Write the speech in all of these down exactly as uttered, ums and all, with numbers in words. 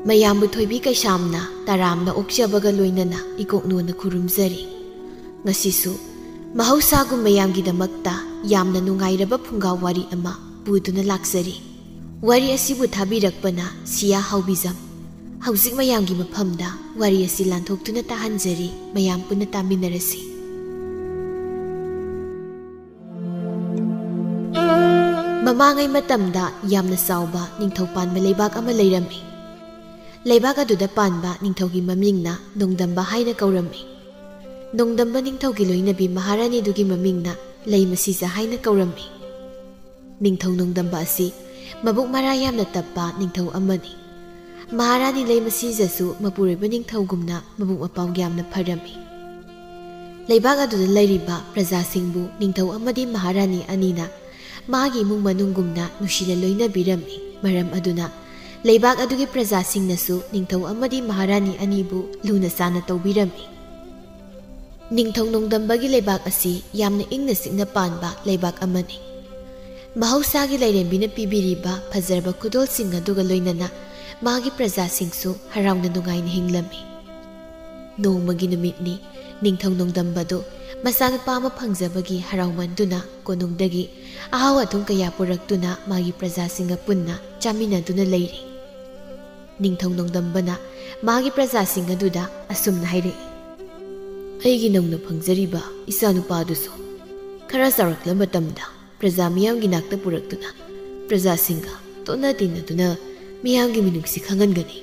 ꯃꯌꯥꯝꯕꯨ ꯊꯣꯏꯕꯤ ꯀꯩꯁꯥꯝꯅ ꯇꯔꯥꯝꯅ ꯑꯣꯛꯆꯕꯒ ꯂꯣꯏꯅꯅ ꯏꯀꯣꯛꯅꯣꯅ ꯈꯨꯔꯨꯝꯖꯔꯤ꯫ ꯉꯁꯤꯁꯨ ꯃꯍꯧꯁꯥꯒꯨꯝ ꯃꯌꯥꯝꯒꯤꯗꯃꯛꯇ ꯌꯥꯝꯅ ꯅꯨꯡꯉꯥꯏꯔꯕ ꯐꯨꯡꯒꯥ ꯋꯥꯔꯤ ꯑꯃ ꯄꯨꯗꯨꯅ ꯂꯥꯛꯆꯔꯤ꯫ ꯋꯥꯔꯤ ꯑꯁꯤꯕꯨ ꯊꯥꯕꯤꯔꯛꯄꯅ ꯁꯤꯌꯥ ꯍꯥꯎꯕꯤꯖꯝ꯫ ꯍꯧꯖꯤꯛ ꯃꯌꯥꯝꯒꯤ ꯃꯐꯝꯗ ꯋꯥꯔꯤ ꯑꯁꯤ ꯂꯥꯟꯊꯣꯛꯇꯨꯅ ꯇꯥꯍꯟꯖꯔꯤ, ꯃꯌꯥꯝ ꯄꯨꯟꯅ ꯇꯥꯃꯤꯟꯅꯔꯁꯤ꯫ ꯃꯃꯥꯡꯉꯩ ꯃꯇꯝꯗ ꯌꯥꯝꯅ ꯆꯥꯎꯕ ꯅꯤꯡꯊꯧ ꯄꯥꯟꯕ ꯂꯩꯕꯥꯛ ꯑꯃ ꯂꯩꯔꯝꯃꯤ꯫ ꯂꯩꯕꯥꯛ ꯑꯗꯨꯗ ꯄꯥꯟꯕ ꯅꯤꯡꯊꯧꯒꯤ ꯃꯃꯤꯡꯅ ꯅꯣꯡꯗꯝꯕ ꯍꯥꯏꯅ ꯀꯧꯔꯝꯃꯤ꯫ ꯅꯣꯡꯗꯝꯕ ꯅꯤꯡꯊꯧꯒꯤ ꯂꯣꯏꯅꯕꯤ ꯃꯍꯥꯔꯥꯅꯤꯗꯨꯒꯤ ꯃꯃꯤꯡꯅ ꯂꯩꯃꯁꯤꯖ ꯍꯥꯏꯅ ꯀꯧꯔꯝꯃꯤ꯫ ꯅꯤꯡꯊꯧ ꯅꯣꯡꯗꯝꯕ ꯑꯁꯤ ꯃꯕꯨꯛ ꯃꯔꯥ ꯌꯥꯝꯅ ꯇꯞꯄ ꯅꯤꯡꯊꯧ ꯑꯃꯅꯤ꯫ ꯃꯍꯥꯔꯥꯅꯤ ꯂꯩꯃꯁꯤꯖꯁꯨ ꯃꯄꯨꯔꯣꯏꯕ ꯅꯤꯡꯊꯧꯒꯨꯝꯅ ꯃꯕꯨꯛ ꯃꯄꯥꯎ ꯌꯥꯝꯅ ꯐꯔꯝꯃꯤ꯫ ꯂꯩꯕꯥꯛ ꯑꯗꯨꯗ ꯂꯩꯔꯤꯕ ꯄ꯭ꯔꯖꯥꯁꯤꯡꯕꯨ ꯅꯤꯡꯊꯧ ꯑꯃꯗꯤ ꯃꯍꯥꯔꯥꯅꯤ ꯑꯅꯤꯅ ꯃꯥꯒꯤ ꯏꯃꯨꯡ ꯃꯅꯨꯡꯒꯨꯝꯅ ꯅꯨꯡꯁꯤꯅ ꯂꯣꯏꯅꯕꯤꯔꯝꯃꯤ꯫ ꯃꯔꯝ ꯑꯗꯨꯅ ꯂꯩꯕꯥꯛ ꯑꯗꯨꯒꯤ ꯄ꯭ꯔꯖꯥꯁꯤꯡꯅꯁꯨ ꯅꯤꯡꯊꯧ ꯑꯃꯗꯤ ꯃꯍꯥꯔꯥꯅꯤ ꯑꯅꯤꯕꯨ ꯂꯨꯅ ꯆꯥꯟꯅ ꯇꯧꯕꯤꯔꯝꯃꯤ꯫ ꯅꯤꯡꯊꯧ ꯅꯣꯡꯗꯝꯕꯒꯤ ꯂꯩꯕꯥꯛ ꯑꯁꯤ ꯌꯥꯝꯅ ꯏꯪꯅ ꯆꯤꯛꯅ ꯄꯥꯟꯕ ꯂꯩꯕꯥꯛ ꯑꯃꯅꯤ꯫ ꯃꯍꯧꯁꯥꯒꯤ ꯂꯥꯏꯔꯦꯝꯕꯤꯅ ꯄꯤꯕꯤꯔꯤꯕ ꯐꯖꯔꯕ ꯈꯨꯗꯣꯜꯁꯤꯡ ꯑꯗꯨꯒ ꯂꯣꯏꯅꯅ ꯃꯥꯒꯤ ꯄ꯭ꯔꯖꯥꯁꯤꯡꯁꯨ ꯍꯔꯥꯎꯅ ꯅꯨꯡꯉꯥꯏꯅ ꯍꯤꯡꯂꯝꯃꯤ꯫ ꯅꯣꯡꯃꯒꯤ ꯅꯨꯃꯤꯠꯅꯤ, ꯅꯤꯡꯊꯧ ꯅꯣꯡꯗꯝꯕꯗꯨ ꯃꯆꯥꯅꯨꯄꯥ ꯑꯃ ꯐꯪꯖꯕꯒꯤ ꯍꯔꯥꯎꯃꯟꯗꯨꯅ ꯀꯣꯅꯨꯡꯗꯒꯤ ꯑꯍꯥꯎ ꯑꯊꯨꯝ ꯀꯌꯥ ꯄꯨꯔꯛꯇꯨꯅ ꯃꯥꯒꯤ ꯄ꯭ꯔꯖꯥꯁꯤꯡꯒ ꯄꯨꯟꯅ ꯆꯥꯃꯤꯟꯅꯗꯨꯅ ꯂꯩꯔꯤ꯫ ꯅꯤꯡꯊꯧ ꯅꯣꯡꯗꯝꯕꯅ ꯃꯥꯒꯤ ꯄ꯭ꯔꯖꯥꯁꯤꯡ ꯑꯗꯨꯗ ꯑꯁꯨꯝꯅ ꯍꯥꯏꯔꯛꯏ, "ꯑꯩꯒꯤ ꯅꯧꯅ ꯐꯪꯖꯔꯤꯕ ꯏꯆꯥꯅꯨꯄꯥꯗꯨꯁꯨ ꯈꯔ ꯆꯥꯎꯔꯛꯂ ꯃꯇꯝꯗ ꯄ꯭ꯔꯖꯥ ꯃꯤꯌꯥꯝꯒꯤ ꯅꯥꯛꯇ ꯄꯨꯔꯛꯇꯨꯅ ꯄ꯭ꯔꯖꯥꯁꯤꯡꯒ ꯇꯣꯠꯅ ꯇꯤꯟꯅꯗꯨꯅ ꯃꯤꯌꯥꯝꯒꯤ ꯃꯤꯅꯨꯡꯁꯤ ꯈꯪꯍꯟꯒꯅꯤ꯫"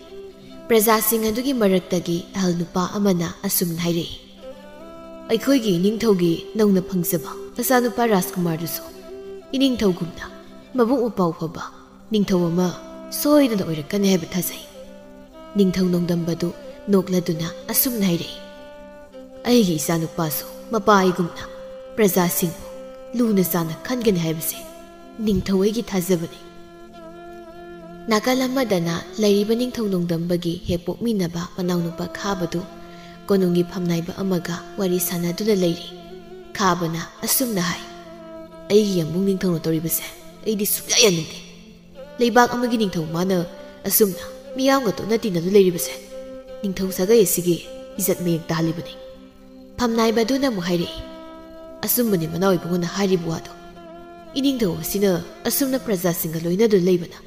ꯄ꯭ꯔꯖꯥꯁꯤꯡ ꯑꯗꯨꯒꯤ ꯃꯔꯛꯇꯒꯤ ꯑꯍꯜ ꯅꯨꯄꯥ ꯑꯃꯅ ꯑꯁꯨꯝꯅ ꯍꯥꯏꯔꯛꯏ, "ꯑꯩꯈꯣꯏꯒꯤ ꯏꯅꯤꯡꯊꯧꯒꯤ ꯅꯧꯅ ꯐꯪꯖꯕ ꯃꯆꯥꯅꯨꯄꯥ ꯔꯥꯖꯀꯨꯃꯥꯔꯗꯨꯁꯨ ꯏꯅꯤꯡꯊꯧꯒꯨꯝꯅ ꯃꯕꯨꯛ ꯃꯄꯥꯎ ꯐꯕ ꯅꯤꯡꯊꯧ ꯑꯃ ꯁꯣꯏꯗꯅ ꯑꯣꯏꯔꯛꯀꯅꯤ ꯍꯥꯏꯕ ꯊꯥꯖꯩ꯫" ꯅꯤꯡꯊꯧ ꯅꯣꯡꯗꯝꯕꯗꯨ ꯅꯣꯛꯂꯗꯨꯅ ꯑꯁꯨꯝꯅ ꯍꯥꯏꯔꯛꯏ, "ꯑꯩꯒꯤ ꯏꯆꯥꯅꯨꯄꯥꯁꯨ ꯃꯄꯥ ꯑꯩꯒꯨꯝꯅ ꯄ꯭ꯔꯖꯥꯁꯤꯡꯕꯨ ꯂꯨꯅ ꯆꯥꯟꯅ ꯈꯟꯒꯅꯤ ꯍꯥꯏꯕꯁꯦ ꯅꯤꯡꯊꯧ ꯑꯩꯒꯤ ꯊꯥꯖꯕꯅꯤ꯫" ꯅꯥꯀꯜ ꯑꯃꯗꯅ ꯂꯩꯔꯤꯕ ꯅꯤꯡꯊꯧ ꯅꯣꯡꯗꯝꯕꯒꯤ ꯍꯦꯛ ꯄꯣꯛꯃꯤꯟꯅꯕ ꯃꯅꯥꯎꯅꯨꯄꯥ ꯈꯥꯕꯗꯨ ꯀꯣꯅꯨꯡꯒꯤ ꯐꯝꯅꯥꯏꯕ ꯑꯃꯒ ꯋꯥꯔꯤ ꯁꯥꯟꯅꯗꯨꯅ ꯂꯩꯔꯤ꯫ ꯈꯥꯕꯅ ꯑꯁꯨꯝꯅ ꯍꯥꯏ, "ꯑꯩꯒꯤ ꯌꯥꯝꯕꯨꯡ ꯅꯤꯡꯊꯧꯅ ꯇꯧꯔꯤꯕꯁꯦ ꯑꯩꯗꯤ ꯁꯨꯡꯌꯥ ꯌꯥꯅꯤꯡꯗꯦ꯫ ꯂꯩꯕꯥꯛ ꯑꯃꯒꯤ ꯅꯤꯡꯊꯧ ꯃꯥꯅ ꯑꯁꯨꯝꯅ ꯃꯤꯌꯥꯝꯒ ꯇꯣꯠꯅ ꯇꯤꯟꯅꯗꯨ ꯂꯩꯔꯤꯕꯁꯦ ꯅꯤꯡꯊꯧ ꯁꯥꯒꯩ ꯑꯁꯤꯒꯤ ꯏꯖꯠ ꯃꯌꯦꯛ ꯇꯥꯍꯜꯂꯤꯕꯅꯤ꯫ ꯐꯝꯅꯥꯏꯕ ꯑꯗꯨꯅ ꯑꯃꯨꯛ ꯍꯥꯏꯔꯛꯏ, "ꯑꯆꯨꯝꯕꯅꯤ ꯃꯅꯥꯎ ꯏꯕꯨꯡꯉꯣꯅ ꯍꯥꯏꯔꯤꯕ ꯋꯥꯗꯣ꯫ ꯏꯅꯤꯡꯊꯧ ꯑꯁꯤꯅ ꯑꯁꯨꯝꯅ ꯄ꯭ꯔꯖꯥꯁꯤꯡꯒ ꯂꯣꯏꯅꯗꯨꯅ ꯂꯩꯕꯅ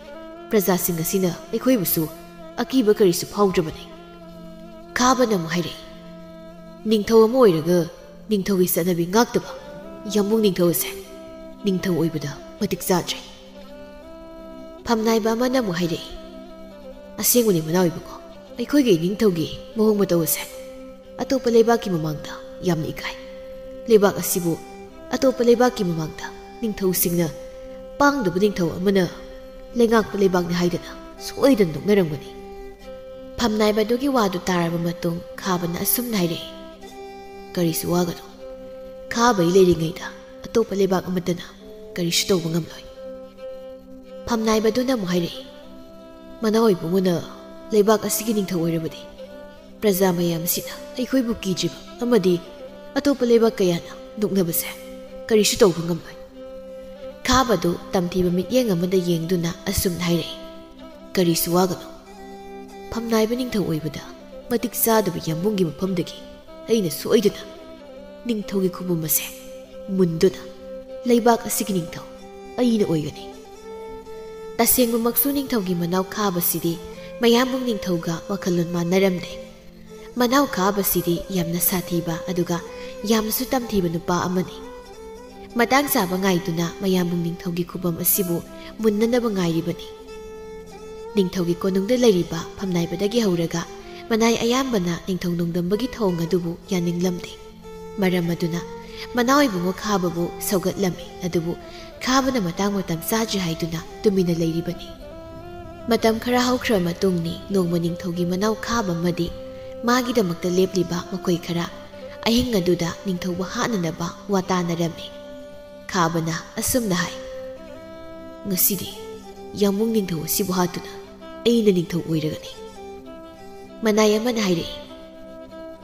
ꯄ꯭ꯔꯖꯥꯁꯤꯡ ꯑꯁꯤꯅ ꯑꯩꯈꯣꯏꯕꯨꯁꯨ ꯑꯀꯤꯕ ꯀꯔꯤꯁꯨ ꯐꯥꯎꯗ꯭ꯔꯕꯅꯤ꯫" ꯈꯥꯕꯅ ꯑꯃꯨꯛ ꯍꯥꯏꯔꯛꯏ, "ꯅꯤꯡꯊꯧ ꯑꯃ ꯑꯣꯏꯔꯒ ꯅꯤꯡꯊꯧꯒꯤ ꯆꯠꯅꯕꯤ ꯉꯥꯛꯇꯕ ꯌꯥꯝꯕꯨꯡ ꯅꯤꯡꯊꯧ ꯑꯁꯦ ꯅꯤꯡꯊꯧ ꯑꯣꯏꯕꯗ ꯃꯇꯤꯛ ꯆꯥꯗ꯭ꯔꯦ꯫" ꯐꯝꯅꯥꯏꯕ ꯑꯃꯅ ꯑꯃꯨꯛ ꯍꯥꯏꯔꯛꯏ, "ꯑꯁꯦꯡꯕꯅꯤ ꯃꯅꯥꯎ ꯏꯕꯨꯡꯉꯣ, ꯑꯩꯈꯣꯏꯒꯤ ꯏꯅꯤꯡꯊꯧꯒꯤ ꯃꯑꯣꯡ ꯃꯇꯧ ꯑꯁꯦ ꯑꯇꯣꯞꯄ ꯂꯩꯕꯥꯛꯀꯤ ꯃꯃꯥꯡꯗ ꯌꯥꯝꯅ ꯏꯀꯥꯏ꯫ ꯂꯩꯕꯥꯛ ꯑꯁꯤꯕꯨ ꯑꯇꯣꯞꯄ ꯂꯩꯕꯥꯛꯀꯤ ꯃꯃꯥꯡꯗ ꯅꯤꯡꯊꯧꯁꯤꯡꯅ ꯄꯥꯡꯗꯕ ꯅꯤꯡꯊꯧ ꯑꯃꯅ ꯂꯩꯉꯥꯛꯄ ꯂꯩꯕꯥꯛꯅꯤ ꯍꯥꯏꯗꯅ ꯁꯣꯏꯗꯅ ꯅꯣꯛꯅꯔꯝꯒꯅꯤ꯫" ꯐꯝꯅꯥꯏꯕ ꯑꯗꯨꯒꯤ ꯋꯥꯗꯨ ꯇꯥꯔꯕ ꯃꯇꯨꯡ ꯈꯥꯕꯅ ꯑꯁꯨꯝꯅ ꯍꯥꯏꯔꯛꯏ, "ꯀꯔꯤꯁꯨ ꯋꯥꯒꯅꯨ꯫ ꯈꯥꯕꯩ ꯂꯩꯔꯤꯉꯩꯗ ꯑꯇꯣꯞꯄ ꯂꯩꯕꯥꯛ ꯑꯃꯠꯇꯅ ꯀꯔꯤꯁꯨ ꯇꯧꯕ ꯉꯝꯂꯣꯏ꯫" ꯐꯝꯅꯥꯏꯕꯗꯨꯅ ꯑꯃꯨꯛ ꯍꯥꯏꯔꯛꯏ, "ꯃꯅꯥꯎ ꯏꯕꯨꯡꯉꯣꯅ ꯂꯩꯕꯥꯛ ꯑꯁꯤꯒꯤ ꯅꯤꯡꯊꯧ ꯑꯣꯏꯔꯕꯗꯤ ꯄ꯭ꯔꯖꯥ ꯃꯌꯥꯝ ꯑꯁꯤꯅ ꯑꯩꯈꯣꯏꯕꯨ ꯀꯤꯗ꯭ꯔꯤꯕ ꯑꯃꯗꯤ ꯑꯇꯣꯞꯄ ꯂꯩꯕꯥꯛ ꯀꯌꯥꯅ ꯅꯣꯛꯅꯕꯁꯦ ꯀꯔꯤꯁꯨ ꯇꯧꯕ ꯉꯝꯂꯣꯏ꯫" ꯈꯥꯕꯗꯨ ꯇꯝꯊꯤꯕ ꯃꯤꯠꯌꯦꯡ ꯑꯃꯗ ꯌꯦꯡꯗꯨꯅ ꯑꯁꯨꯝꯅ ꯍꯥꯏꯔꯛꯏ, "ꯀꯔꯤꯁꯨ ꯋꯥꯒꯅꯨ꯫ ꯐꯝꯅꯥꯏꯕ ꯅꯤꯡꯊꯧ ꯑꯣꯏꯕꯗ ꯃꯇꯤꯛ ꯆꯥꯗꯕ ꯌꯥꯝꯕꯨꯡꯒꯤ ꯃꯐꯝꯗꯒꯤ ꯑꯩꯅ ꯁꯣꯏꯗꯅ ꯅꯤꯡꯊꯧꯒꯤ ꯈꯨꯕꯝ ꯑꯁꯦ ꯃꯨꯟꯗꯨꯅ ꯂꯩꯕꯥꯛ ꯑꯁꯤꯒꯤ ꯅꯤꯡꯊꯧ ꯑꯩꯅ ꯑꯣꯏꯒꯅꯤ꯫" ꯇꯁꯦꯡꯕꯃꯛꯁꯨ ꯅꯤꯡꯊꯧꯒꯤ ꯃꯅꯥꯎ ꯈꯥꯕꯁꯤꯗꯤ ꯃꯌꯥꯝꯕꯨꯡ ꯅꯤꯡꯊꯧꯒ ꯋꯥꯈꯜꯂꯣꯟ ꯃꯥꯟꯅꯔꯝꯗꯦ꯫ ꯃꯅꯥꯎ ꯈꯥꯕꯁꯤꯗꯤ ꯌꯥꯝꯅ ꯁꯥꯊꯤꯕ ꯑꯗꯨꯒ ꯌꯥꯝꯅꯁꯨ ꯇꯝꯊꯤꯕ ꯅꯨꯄꯥ ꯑꯃꯅꯤ꯫ ꯃꯇꯥꯡ ꯆꯥꯕ ꯉꯥꯏꯗꯨꯅ ꯃꯌꯥꯝꯕꯨꯡ ꯅꯤꯡꯊꯧꯒꯤ ꯈꯨꯕꯝ ꯑꯁꯤꯕꯨ ꯃꯨꯟꯅꯅꯕ ꯉꯥꯏꯔꯤꯕꯅꯤ꯫ ꯅꯤꯡꯊꯧꯒꯤ ꯀꯣꯅꯨꯡꯗ ꯂꯩꯔꯤꯕ ꯐꯝꯅꯥꯏꯕꯗꯒꯤ ꯍꯧꯔꯒ ꯃꯅꯥꯏ ꯑꯌꯥꯝꯕꯅ ꯅꯤꯡꯊꯧ ꯅꯣꯡꯗꯝꯕꯒꯤ ꯊꯧꯑꯣꯡ ꯑꯗꯨꯕꯨ ꯌꯥꯅꯤꯡꯂꯝꯗꯦ꯫ ꯃꯔꯝ ꯑꯗꯨꯅ ꯃꯅꯥꯎ ꯏꯕꯨꯡꯉꯣ ꯈꯥꯕꯕꯨ ꯁꯧꯒꯠꯂꯝꯃꯤ, ꯑꯗꯨꯕꯨ ꯈꯥꯕꯅ ꯃꯇꯥꯡ ꯃꯇꯝ ꯆꯥꯗ꯭ꯔꯤ ꯍꯥꯏꯗꯨꯅ ꯇꯨꯃꯤꯟꯅ ꯂꯩꯔꯤꯕꯅꯤ꯫ ꯃꯇꯝ ꯈꯔ ꯍꯧꯈ꯭ꯔ ꯃꯇꯨꯡꯅꯤ, ꯅꯣꯡꯃ ꯅꯤꯡꯊꯧꯒꯤ ꯃꯅꯥꯎ ꯈꯥꯕ ꯑꯃꯗꯤ ꯃꯥꯒꯤꯗꯃꯛꯇ ꯂꯦꯞꯂꯤꯕ ꯃꯈꯣꯏ ꯈꯔ ꯑꯍꯤꯡ ꯑꯗꯨꯗ ꯅꯤꯡꯊꯧꯕꯨ ꯍꯥꯠꯅꯅꯕ ꯋꯥ ꯇꯥꯅꯔꯝꯃꯤ꯫ ꯈꯥꯕꯅ ꯑꯁꯨꯝꯅ ꯍꯥꯏ, "ꯉꯁꯤꯗꯤ ꯌꯥꯝꯕꯨꯡ ꯅꯤꯡꯊꯧ ꯑꯁꯤꯕꯨ ꯍꯥꯠꯇꯨꯅ ꯑꯩꯅ ꯅꯤꯡꯊꯧ ꯑꯣꯏꯔꯒꯅꯤ꯫" ꯃꯅꯥꯏ ꯑꯃꯅ ꯍꯥꯏꯔꯛꯏ,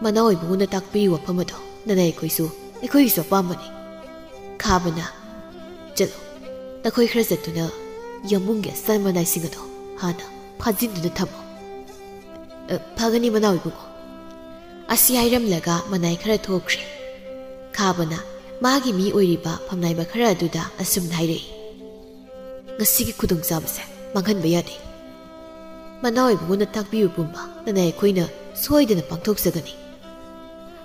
"ꯃꯅꯥꯎ ꯏꯕꯨꯡꯉꯣꯅ ꯇꯥꯛꯄꯤꯔꯤꯕ ꯋꯥꯐꯝ ꯑꯗꯣ ꯅꯅꯥꯏ ꯑꯩꯈꯣꯏꯁꯨ, ꯑꯩꯈꯣꯏꯒꯤꯁꯨ ꯑꯄꯥꯝꯕꯅꯤ꯫" ꯈꯥꯕꯅ, "ꯆꯠꯂꯣ, ꯅꯈꯣꯏ ꯈꯔ ꯆꯠꯇꯨꯅ ꯌꯥꯝꯕꯨꯡꯒꯤ ꯑꯁꯅꯥ ꯃꯅꯥꯏꯁꯤꯡ ꯑꯗꯣ ꯍꯥꯟꯅ ꯐꯥꯖꯤꯟꯗꯨꯅ ꯊꯝꯃꯨ꯫ "ꯑ, ꯐꯒꯅꯤ ꯃꯅꯥꯎ ꯏꯕꯨꯡꯉꯣ"꯫ ꯑꯁꯤ ꯍꯥꯏꯔꯝꯂꯒ ꯃꯅꯥꯏ ꯈꯔ ꯊꯣꯛꯈ꯭ꯔꯦ꯫ ꯈꯥꯕꯅ ꯃꯥꯒꯤ ꯃꯤ ꯑꯣꯏꯔꯤꯕ ꯐꯝꯅꯥꯏꯕ ꯈꯔ ꯑꯗꯨꯗ ꯑꯁꯨꯝꯅ ꯍꯥꯏꯔꯛꯏ, "ꯉꯁꯤꯒꯤ ꯈꯨꯗꯣꯡꯆꯥꯕꯁꯦ ꯃꯥꯡꯍꯟꯕ ꯌꯥꯗꯦ꯫ ꯃꯅꯥꯎ ꯏꯕꯨꯡꯉꯣꯅ ꯇꯥꯛꯄꯤꯕ ꯄꯨꯝꯕ ꯅꯅꯥꯏ ꯑꯩꯈꯣꯏꯅ ꯁꯣꯏꯗꯅ ꯄꯥꯡꯊꯣꯛꯆꯒꯅꯤ"꯫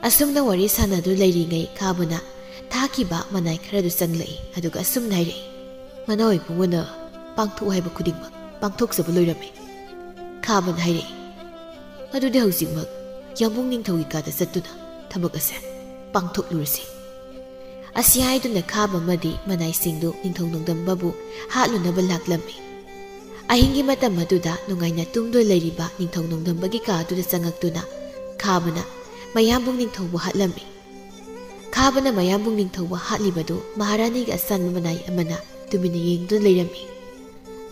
ꯑꯁꯨꯝꯅ ꯋꯥꯔꯤ ꯁꯥꯟꯅꯗꯨꯅ ꯂꯩꯔꯤꯉꯩ ꯈꯥꯕꯅ ꯊꯥꯈꯤꯕ ꯃꯅꯥꯏ ꯈꯔꯗꯨ ꯆꯪꯂꯛꯏ, ꯑꯗꯨꯒ ꯑꯁꯨꯝꯅ ꯍꯥꯏꯔꯛꯏ, "ꯃꯅꯥꯎ ꯏꯕꯨꯡꯉꯣꯅ ꯄꯥꯡꯊꯣꯛꯎ ꯍꯥꯏꯕ ꯈꯨꯗꯤꯡꯃꯛ ꯄꯥꯡꯊꯣꯛꯆꯕ ꯂꯣꯏꯔꯝꯃꯤ"꯫ ꯈꯥꯕꯅ ꯍꯥꯏꯔꯛꯏ, "ꯑꯗꯨꯗꯤ ꯍꯧꯖꯤꯛꯃꯛ ꯌꯥꯝꯕꯨꯡ ꯅꯤꯡꯊꯧꯒꯤ ꯀꯥꯗ ꯆꯠꯇꯨꯅ ꯊꯕꯛ ꯑꯁꯦ ꯄꯥꯡꯊꯣꯛꯂꯨꯔꯁꯤ"꯫ ꯑꯁꯤ ꯍꯥꯏꯗꯨꯅ ꯈꯥꯕ ꯑꯃꯗꯤ ꯃꯅꯥꯏꯁꯤꯡꯗꯨ ꯅꯤꯡꯊꯧ ꯅꯣꯡꯗꯝꯕꯕꯨ ꯍꯥꯠꯂꯨꯅꯕ ꯂꯥꯛꯂꯝꯃꯤ꯫ ꯑꯍꯤꯡꯒꯤ ꯃꯇꯝ ꯑꯗꯨꯗ ꯅꯨꯡꯉꯥꯏꯅ ꯇꯨꯝꯗꯨꯅ ꯂꯩꯔꯤꯕ ꯅꯤꯡꯊꯧ ꯅꯣꯡꯗꯝꯕꯒꯤ ꯀꯥ ꯑꯗꯨꯗ ꯆꯪꯉꯛꯇꯨꯅ ꯈꯥꯕꯅ ꯃꯌꯥꯝꯕꯨꯡ ꯅꯤꯡꯊꯧꯕꯨ ꯍꯥꯠꯂꯝꯃꯤ꯫ ꯈꯥꯕꯅ ꯃꯌꯥꯝꯕꯨꯡ ꯅꯤꯡꯊꯧꯕꯨ ꯍꯥꯠꯂꯤꯕꯗꯨ ꯃꯍꯥꯔꯥꯅꯤꯒꯤ ꯑꯁꯥꯟꯕ ꯃꯅꯥꯏ ꯑꯃꯅ ꯇꯨꯃꯤꯟꯅ ꯌꯦꯡꯗꯨꯅ ꯂꯩꯔꯝꯃꯤ꯫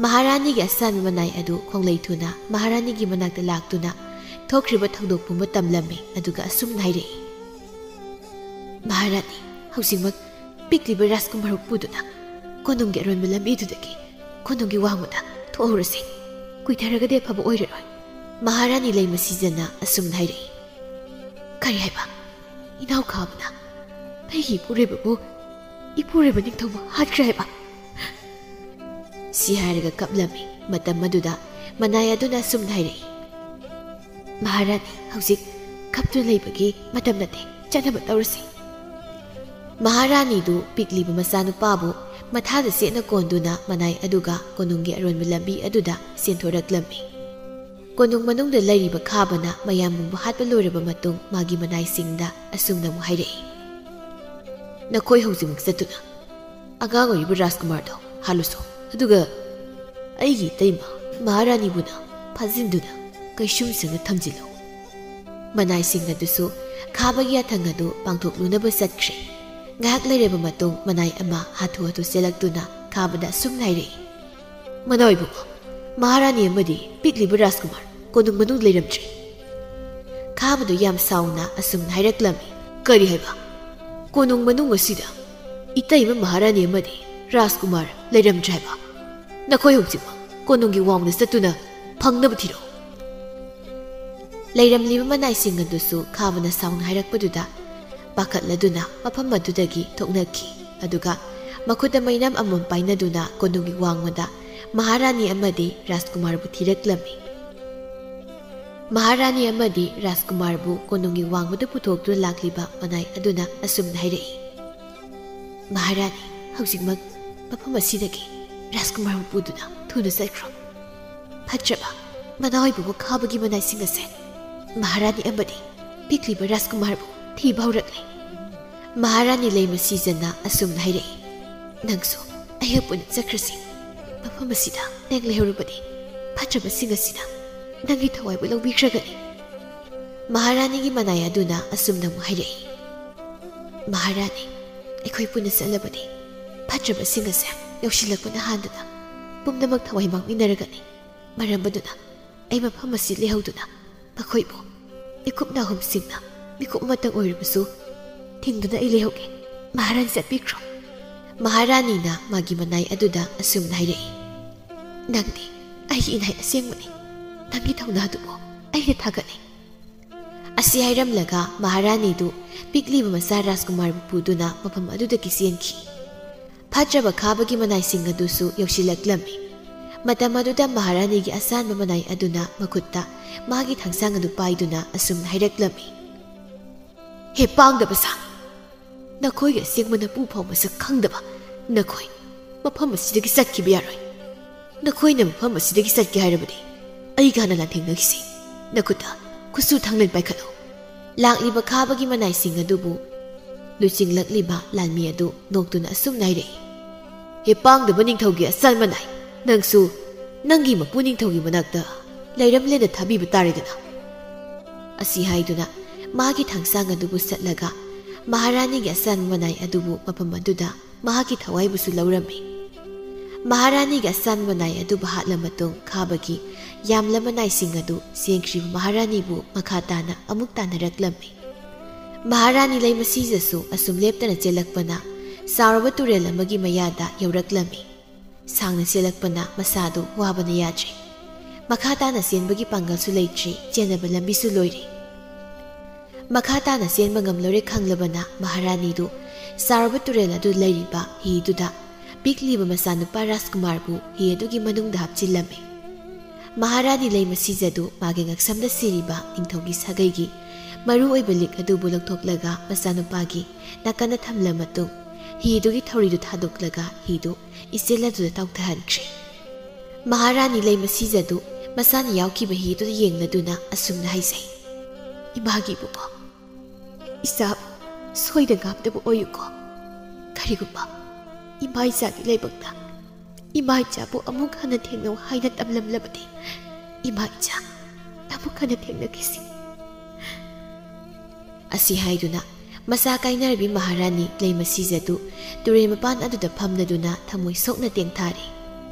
ꯃꯍꯥꯔꯥꯅꯤꯒꯤ ꯑꯁꯥꯟꯕ ꯃꯅꯥꯏ ꯑꯗꯨ ꯈꯣꯡꯂꯩ ꯊꯨꯅ ꯃꯍꯥꯔꯥꯅꯤꯒꯤ ꯃꯅꯥꯛꯇ ꯂꯥꯛꯇꯨꯅ ꯊꯣꯛꯈ꯭ꯔꯤꯕ ꯊꯧꯗꯣꯛ ꯄꯨꯝꯕ ꯇꯝꯂꯝꯃꯤ, ꯑꯗꯨꯒ ꯑꯁꯨꯝꯅ ꯍꯥꯏꯔꯛꯏ, "ꯃꯍꯥꯔꯥꯅꯤ, ꯍꯧꯖꯤꯛꯃꯛ ꯄꯤꯛꯂꯤꯕ ꯔꯥꯖꯀꯨꯃꯥꯔꯕꯨ ꯄꯨꯗꯨꯅ ꯀꯣꯅꯨꯡꯒꯤ ꯑꯔꯣꯟꯕ ꯂꯝꯕꯤꯗꯨꯗꯒꯤ ꯀꯣꯅꯨꯡꯒꯤ ꯋꯥꯡꯃꯗ ꯊꯣꯛꯍꯧꯔꯁꯤ꯫ ꯀꯨꯏꯊꯔꯒꯗꯤ ꯑꯐꯕ ꯑꯣꯏꯔꯔꯣꯏ"꯫ ꯃꯍꯥꯔꯥꯅꯤ ꯂꯩꯃꯁꯤꯖꯅ ꯑꯁꯨꯝꯅ ꯍꯥꯏꯔꯛꯏ, "ꯀꯔꯤ ꯍꯥꯏꯕ? ꯏꯅꯥꯎ ꯈꯥꯕꯅ ꯑꯩꯒꯤ ꯏꯄꯨꯔꯣꯏꯕꯕꯨ, ꯏꯄꯨꯔꯣꯏꯕ ꯅꯤꯡꯊꯧꯕꯨ ꯍꯥꯠꯈ꯭ꯔꯦ ꯍꯥꯏꯕ?" ꯁꯤ ꯍꯥꯏꯔꯒ ꯀꯞꯂꯝꯃꯤ꯫ ꯃꯇꯝ ꯑꯗꯨꯗ ꯃꯅꯥꯏ ꯑꯗꯨꯅ ꯑꯁꯨꯝꯅ ꯍꯥꯏꯔꯛꯏ, "ꯃꯍꯥꯔꯥꯅꯤ, ꯍꯧꯖꯤꯛ ꯀꯞꯇꯨꯅ ꯂꯩꯕꯒꯤ ꯃꯇꯝ ꯅꯠꯇꯦ, ꯆꯠꯅꯕ ꯇꯧꯔꯁꯤ"꯫ ꯃꯍꯥꯔꯥꯅꯤꯗꯨ ꯄꯤꯛꯂꯤꯕ ꯃꯆꯥꯅꯨꯄꯥꯕꯨ ꯃꯊꯥꯗ ꯆꯦꯠꯅ ꯀꯣꯟꯗꯨꯅ ꯃꯅꯥꯏ ꯑꯗꯨꯒ ꯀꯣꯅꯨꯡꯒꯤ ꯑꯔꯣꯟꯕ ꯂꯝꯕꯤ ꯑꯗꯨꯗ ꯆꯦꯟꯊꯣꯔꯛꯂꯝꯃꯤ꯫ ꯀꯣꯅꯨꯡ ꯃꯅꯨꯡꯗ ꯂꯩꯔꯤꯕ ꯈꯥꯕꯅ ꯃꯌꯥꯝꯕꯨꯡꯕꯨ ꯍꯥꯠꯄ ꯂꯣꯏꯔꯕ ꯃꯇꯨꯡ ꯃꯥꯒꯤ ꯃꯅꯥꯏꯁꯤꯡꯗ ꯑꯁꯨꯝꯅ ꯑꯃꯨꯛ ꯍꯥꯏꯔꯛꯏ, "ꯅꯈꯣꯏ ꯍꯧꯖꯤꯛꯃꯛ ꯆꯠꯇꯨꯅ ꯑꯉꯥꯡ ꯑꯣꯏꯔꯤꯕ ꯔꯥꯖꯀꯨꯃꯥꯔꯗꯣ ꯍꯥꯠꯂꯨꯁꯣ, ꯑꯗꯨꯒ ꯑꯩꯒꯤ ꯏꯇꯩꯃ ꯃꯍꯥꯔꯥꯅꯤꯕꯨꯅ ꯐꯥꯖꯤꯟꯗꯨꯅ ꯀꯩꯁꯨꯝꯁꯪꯗ ꯊꯝꯖꯤꯜꯂꯨ"꯫ ꯃꯅꯥꯏꯁꯤꯡ ꯑꯗꯨꯁꯨ ꯈꯥꯕꯒꯤ ꯌꯥꯊꯪ ꯑꯗꯨ ꯄꯥꯡꯊꯣꯛꯂꯨꯅꯕ ꯆꯠꯈ꯭ꯔꯦ꯫ ꯉꯥꯏꯍꯥꯛ ꯂꯩꯔꯕ ꯃꯇꯨꯡ ꯃꯅꯥꯏ ꯑꯃ ꯍꯥꯊꯨ ꯍꯥꯊꯨ ꯆꯦꯜꯂꯛꯇꯨꯅ ꯈꯥꯕꯗ ꯑꯁꯨꯝꯅ ꯍꯥꯏꯔꯛꯏ, "ꯃꯅꯥꯎ ꯏꯕꯨꯡꯉꯣ, ꯃꯍꯥꯔꯥꯅꯤ ꯑꯃꯗꯤ ꯄꯤꯛꯂꯤꯕ ꯔꯥꯖꯀꯨꯃꯥꯔ ꯀꯣꯅꯨꯡ ꯃꯅꯨꯡ ꯂꯩꯔꯝꯗ꯭ꯔꯦ"꯫ ꯈꯥꯕꯗꯨ ꯌꯥꯝ ꯁꯥꯎꯅ ꯑꯁꯨꯝꯅ ꯍꯥꯏꯔꯛꯂꯝꯃꯤ, "ꯀꯔꯤ ꯍꯥꯏꯕ? ꯀꯣꯅꯨꯡ ꯃꯅꯨꯡ ꯑꯁꯤꯗ ꯏꯇꯩꯃ ꯃꯍꯥꯔꯥꯅꯤ ꯑꯃꯗꯤ ꯔꯥꯖꯀꯨꯃꯥꯔ ꯂꯩꯔꯝꯗ꯭ꯔꯦ ꯍꯥꯏꯕ? ꯅꯈꯣꯏ ꯍꯧꯖꯤꯛꯃꯛ ꯀꯣꯅꯨꯡꯒꯤ ꯋꯥꯡꯃꯗ ꯆꯠꯇꯨꯅ ꯐꯪꯅꯕ ꯊꯤꯔꯛꯎ꯫ ꯂꯩꯔꯝꯂꯤꯕ ꯃꯅꯥꯏꯁꯤꯡ ꯑꯗꯨꯁꯨ ꯈꯥꯕꯅ ꯁꯥꯎꯅ ꯍꯥꯏꯔꯛꯄꯗꯨꯗ ꯄꯥꯈꯠꯂꯗꯨꯅ ꯃꯐꯝ ꯑꯗꯨꯗꯒꯤ ꯊꯣꯛꯅꯈꯤ꯫ ꯑꯗꯨꯒ ꯃꯈꯨꯠꯇ ꯃꯩꯅꯝ ꯑꯃꯃꯝ ꯄꯥꯏꯅꯗꯨꯅ ꯀꯣꯅꯨꯡꯒꯤ ꯋꯥꯡꯃꯗ ꯃꯍꯥꯔꯥꯅꯤ ꯑꯃꯗꯤ ꯔꯥꯖꯀꯨꯃꯥꯔꯕꯨ ꯊꯤꯔꯛꯂꯝꯃꯤ꯫ ꯃꯍꯥꯔꯥꯅꯤ ꯑꯃꯗꯤ ꯔꯥꯖꯀꯨꯃꯥꯔꯕꯨ ꯀꯣꯅꯨꯡꯒꯤ ꯋꯥꯡꯃꯗ ꯄꯨꯊꯣꯛꯇꯨꯅ ꯂꯥꯛꯂꯤꯕ ꯃꯅꯥꯏ ꯑꯗꯨꯅ ꯑꯁꯨꯝꯅ ꯍꯥꯏꯔꯛꯏ, "ꯃꯍꯥꯔꯥꯅꯤ, ꯍꯧꯖꯤꯛꯃꯛ ꯃꯐꯝ ꯑꯁꯤꯗꯒꯤ ꯔꯥꯖꯀꯨꯃꯥꯔꯕꯨ ꯄꯨꯗꯨꯅ ꯊꯨꯅ ꯆꯠꯈ꯭ꯔꯣ꯫ ꯐꯠꯇ꯭ꯔꯕ ꯃꯅꯥ ꯑꯣꯏꯕ ꯋꯥꯈꯥꯕꯒꯤ ꯃꯅꯥꯏꯁꯤꯡ ꯑꯁꯦ ꯃꯍꯥꯔꯥꯅꯤ ꯑꯃꯗꯤ ꯄꯤꯛꯂꯤꯕ ꯔꯥꯖꯀꯨꯃꯥꯔꯕꯨ ꯊꯤꯕ ꯍꯧꯔꯛꯂꯦ꯫" ꯃꯍꯥꯔꯥꯅꯤ ꯂꯩꯃ ꯁꯤꯖꯅ ꯑꯁꯨꯝꯅ ꯍꯥꯏꯔꯛꯏ, "ꯅꯪꯁꯨ ꯑꯩꯒ ꯄꯨꯟꯅ ꯆꯠꯈ꯭ꯔꯁꯤ꯫ ꯃꯐꯝ ꯑꯁꯤꯗ ꯅꯪ ꯂꯩꯍꯧꯔꯕꯗꯤ ꯐꯠꯇ꯭ꯔꯕꯁꯤꯡ ꯑꯁꯤꯅ ꯅꯪꯒꯤ ꯊꯋꯥꯏꯕꯨ ꯂꯧꯕꯤꯈ꯭ꯔꯒꯅꯤ꯫" ꯃꯍꯥꯔꯥꯅꯤꯒꯤ ꯃꯅꯥꯏ ꯑꯗꯨꯅ ꯑꯁꯨꯝꯅ ꯑꯃꯨꯛ ꯍꯥꯏꯔꯛꯏ, "ꯃꯍꯥꯔꯥꯅꯤ, ꯑꯩꯈꯣꯏ ꯄꯨꯟꯅ ꯆꯠꯂꯕꯗꯤ ꯐꯠꯇ꯭ꯔꯕꯁꯤꯡ ꯑꯁꯦ ꯌꯧꯁꯤꯜꯂꯛꯄꯅ ꯍꯥꯟꯗꯅ ꯄꯨꯝꯅꯃꯛ ꯊꯋꯥꯏ ꯃꯥꯡꯃꯤꯟꯅꯔꯒꯅꯤ꯫ ꯃꯔꯝ ꯑꯗꯨꯅ ꯑꯩ ꯃꯐꯝ ꯑꯁꯤ ꯂꯩꯍꯧꯗꯨꯅ ꯃꯈꯣꯏꯕꯨ ꯃꯤꯀꯨꯞ ꯅꯥꯍꯨꯝꯁꯤꯡꯅ ꯃꯤꯀꯨꯞ ꯑꯃꯇꯪ ꯑꯣꯏꯔꯕꯁꯨ ꯊꯤꯡꯗꯨꯅ ꯑꯩ ꯂꯩꯍꯧꯒꯦ꯫ ꯃꯍꯥꯔꯥꯅꯤ ꯆꯠꯄꯤꯈ꯭ꯔꯣ꯫" ꯃꯍꯥꯔꯥꯅꯤꯅ ꯃꯥꯒꯤ ꯃꯅꯥꯏ ꯑꯗꯨꯗ ꯑꯁꯨꯝꯅ ꯍꯥꯏꯔꯛꯏ, "ꯅꯪꯗꯤ ꯑꯩꯒꯤ ꯏꯅꯥꯏ ꯑꯁꯦꯡꯕꯅꯤ꯫ ꯅꯪꯒꯤ ꯊꯧꯅꯥ ꯑꯗꯨꯕꯨ ꯑꯩꯅ ꯊꯥꯒꯠꯂꯤ꯫" ꯑꯁꯤ ꯍꯥꯏꯔꯝꯂꯒ ꯃꯍꯥꯔꯥꯅꯤꯗꯨ ꯄꯤꯛꯂꯤꯕ ꯃꯆꯥ ꯔꯥꯖꯀꯨꯃꯥꯔꯕꯨ ꯄꯨꯗꯨꯅ ꯃꯐꯝ ꯑꯗꯨꯗꯒꯤ ꯆꯦꯟꯈꯤ꯫ ꯐꯠꯇ꯭ꯔꯕ ꯈꯥꯕꯒꯤ ꯃꯅꯥꯏꯁꯤꯡ ꯑꯗꯨꯁꯨ ꯌꯧꯁꯤꯜꯂꯛꯂꯝꯃꯤ꯫ ꯃꯇꯝ ꯑꯗꯨꯗ ꯃꯍꯥꯔꯥꯅꯤꯒꯤ ꯑꯁꯥꯟꯕ ꯃꯅꯥꯏ ꯑꯗꯨꯅ ꯃꯈꯨꯠꯇ ꯃꯥꯒꯤ ꯊꯥꯡꯁꯥꯡ ꯑꯗꯨ ꯄꯥꯏꯗꯨꯅ ꯑꯁꯨꯝꯅ ꯍꯥꯏꯔꯛꯂꯝꯃꯤ, "ꯍꯦ ꯄꯥꯡꯗꯕ ꯁꯥ! ꯅꯈꯣꯏꯒꯤ ꯑꯁꯦꯡꯕ ꯅꯄꯨ ꯐꯥꯎ ꯃꯁꯛ ꯈꯪꯗꯕ ꯅꯈꯣꯏ ꯃꯐꯝ ꯑꯁꯤꯗꯒꯤ ꯆꯠꯈꯤꯕ ꯌꯥꯔꯣꯏ꯫ ꯅꯈꯣꯏꯅ ꯃꯐꯝ ꯑꯁꯤꯗꯒꯤ ꯆꯠꯀꯦ ꯍꯥꯏꯔꯕꯗꯤ ꯑꯩꯒ ꯍꯥꯟꯅ ꯂꯥꯟꯊꯦꯡꯅꯈꯤꯁꯤ꯫ ꯅꯈꯨꯠꯇ ꯈꯨꯠꯁꯨ ꯊꯥꯡꯂꯦꯟ ꯄꯥꯏꯈꯠꯂꯨ꯫" ꯂꯥꯛꯂꯤꯕ ꯈꯥꯕꯒꯤ ꯃꯅꯥꯏꯁꯤꯡ ꯑꯗꯨꯕꯨ ꯂꯨꯆꯤꯡꯂꯛꯂꯤꯕ ꯂꯥꯟꯃꯤ ꯑꯗꯨ ꯅꯣꯛꯇꯨꯅ ꯑꯁꯨꯝꯅ ꯍꯥꯏꯔꯛꯏ, "ꯍꯦ ꯄꯥꯡꯗꯕ ꯅꯤꯡꯊꯧꯒꯤ ꯑꯆꯥꯟ ꯃꯅꯥꯏ, ꯅꯪꯁꯨ ꯅꯪꯒꯤ ꯃꯄꯨ ꯅꯤꯡꯊꯧꯒꯤ ꯃꯅꯥꯛꯇ ꯂꯩꯔꯝꯂꯦꯟꯅ ꯊꯥꯕꯤꯕ ꯇꯥꯔꯦꯗꯅ꯫" ꯑꯁꯤ ꯍꯥꯏꯗꯨꯅ ꯃꯥꯒꯤ ꯊꯥꯡꯁꯥꯡ ꯑꯗꯨꯕꯨ ꯁꯠꯂꯒ ꯃꯍꯥꯔꯥꯅꯤꯒꯤ ꯑꯆꯥꯟꯕ ꯃꯅꯥꯏ ꯑꯗꯨꯕꯨ ꯃꯐꯝ ꯑꯗꯨꯗ ꯃꯍꯥꯛꯀꯤ ꯊꯋꯥꯏꯕꯨꯁꯨ ꯂꯧꯔꯝꯃꯤ꯫ ꯃꯍꯥꯔꯥꯅꯤꯒꯤ ꯑꯆꯥꯟꯕ ꯃꯅꯥꯏ ꯑꯗꯨꯕꯨ ꯍꯥꯠꯂ ꯃꯇꯨꯡ ꯈꯥꯕꯒꯤ ꯌꯥꯝꯂꯕ ꯃꯅꯥꯏꯁꯤꯡ ꯑꯗꯨ ꯆꯦꯟꯈ꯭ꯔꯤꯕ ꯃꯍꯥꯔꯥꯅꯤꯕꯨ ꯃꯈꯥ ꯇꯥꯅ ꯑꯃꯨꯛ ꯇꯥꯟꯅꯔꯛꯂꯝꯃꯤ꯫ ꯃꯍꯥꯔꯥꯅꯤ ꯂꯩꯃꯁꯤꯗꯁꯨ ꯑꯁꯨꯝ ꯂꯦꯞꯇꯅ ꯆꯦꯜꯂꯛꯄꯅ ꯆꯥꯎꯔꯕ ꯇꯨꯔꯦꯜ ꯑꯃꯒꯤ ꯃꯌꯥꯗ ꯌꯧꯔꯛꯂꯝꯃꯤ꯫ ꯁꯥꯡꯅ ꯆꯦꯜꯂꯛꯄꯅ ꯃꯁꯥꯗꯨ ꯋꯥꯕꯅ ꯌꯥꯗ꯭ꯔꯦ꯫ ꯃꯈꯥ ꯇꯥꯅ ꯆꯦꯟꯕꯒꯤ ꯄꯥꯡꯒꯜꯁꯨ ꯂꯩꯇ꯭ꯔꯤ, ꯆꯦꯟꯅꯕ ꯂꯝꯕꯤꯁꯨ ꯂꯣꯏꯔꯦ꯫ ꯃꯈꯥ ꯇꯥꯅ ꯆꯦꯟꯕ ꯉꯝꯂꯣꯏꯔꯦ ꯈꯪꯂꯕꯅ ꯃꯍꯥꯔꯥꯅꯤꯗꯨ ꯆꯥꯎꯔꯕ ꯇꯨꯔꯦꯜ ꯑꯗꯨ ꯂꯩꯔꯤꯕ ꯍꯤꯗꯨꯗ ꯄꯤꯛꯂꯤꯕ ꯃꯆꯥꯅꯨꯄꯥ ꯔꯥꯖꯀꯨꯃꯥꯔꯕꯨ ꯍꯤ ꯑꯗꯨꯒꯤ ꯃꯅꯨꯡꯗ ꯍꯥꯞꯆꯤꯜꯂꯝꯃꯤ꯫ ꯃꯍꯥꯔꯥꯅꯤ ꯂꯩꯃꯁꯤꯖꯗꯨ ꯃꯥꯒꯤ ꯉꯛꯁꯝꯗ ꯁꯤꯔꯤꯕ ꯅꯤꯡꯊꯧꯒꯤ ꯁꯥꯒꯩꯒꯤ ꯃꯔꯨ ꯑꯣꯏꯕ ꯂꯤꯛ ꯑꯗꯨꯕꯨ ꯂꯧꯊꯣꯛꯂꯒ ꯃꯆꯥꯅꯨꯄꯥꯒꯤ ꯅꯥꯀꯟꯗ ꯊꯝꯂ ꯃꯇꯨꯡ, ꯍꯤꯗꯨꯒꯤ ꯊꯧꯔꯤꯗꯨ ꯊꯥꯗꯣꯛꯂꯒ ꯍꯤꯗꯨ ꯏꯆꯦꯜ ꯑꯗꯨꯗ ꯇꯥꯎꯊꯍꯟꯈ꯭ꯔꯦ꯫ ꯃꯍꯥꯔꯥꯅꯤ ꯂꯩꯃꯁꯤꯖꯗꯨ ꯃꯁꯥꯅ ꯌꯥꯎꯈꯤꯕ ꯍꯤꯗꯨꯗ ꯌꯦꯡꯂꯗꯨꯅ ꯑꯁꯨꯝꯅ ꯍꯥꯏꯖꯩ, "ꯏꯃꯥꯒꯤ ꯏꯕꯨꯡꯉꯣ, ꯏꯆꯥ ꯁꯣꯏꯗ ꯉꯥꯝꯗꯕ ꯑꯣꯏꯌꯨꯀꯣ꯫ ꯀꯔꯤꯒꯨꯝꯕ ꯏꯃꯥ ꯏꯆꯥꯒꯤ ꯂꯥꯏꯕꯛꯇ ꯏꯃꯥ ꯏꯆꯥꯕꯨ ꯑꯃꯨꯛ ꯍꯟꯅ ꯊꯦꯡꯅꯧ ꯍꯥꯏꯅ ꯇꯝꯂꯝꯂꯕꯗꯤ, ꯏꯃꯥ ꯏꯆꯥ ꯑꯃꯨꯛ ꯍꯟꯅ ꯊꯦꯡꯅꯈꯤꯁꯤ"꯫ ꯑꯁꯤ ꯍꯥꯏꯗꯨꯅ ꯃꯆꯥ ꯀꯥꯏꯅꯔꯕꯤ ꯃꯍꯥꯔꯥꯅꯤ ꯂꯩꯃꯁꯤꯖꯗꯨ ꯇꯨꯔꯦꯜ ꯃꯄꯥꯟ ꯑꯗꯨꯗ ꯐꯝꯂꯗꯨꯅ ꯊꯃꯣꯏ ꯁꯣꯛꯅ ꯇꯦꯡꯊꯥꯔꯦ꯫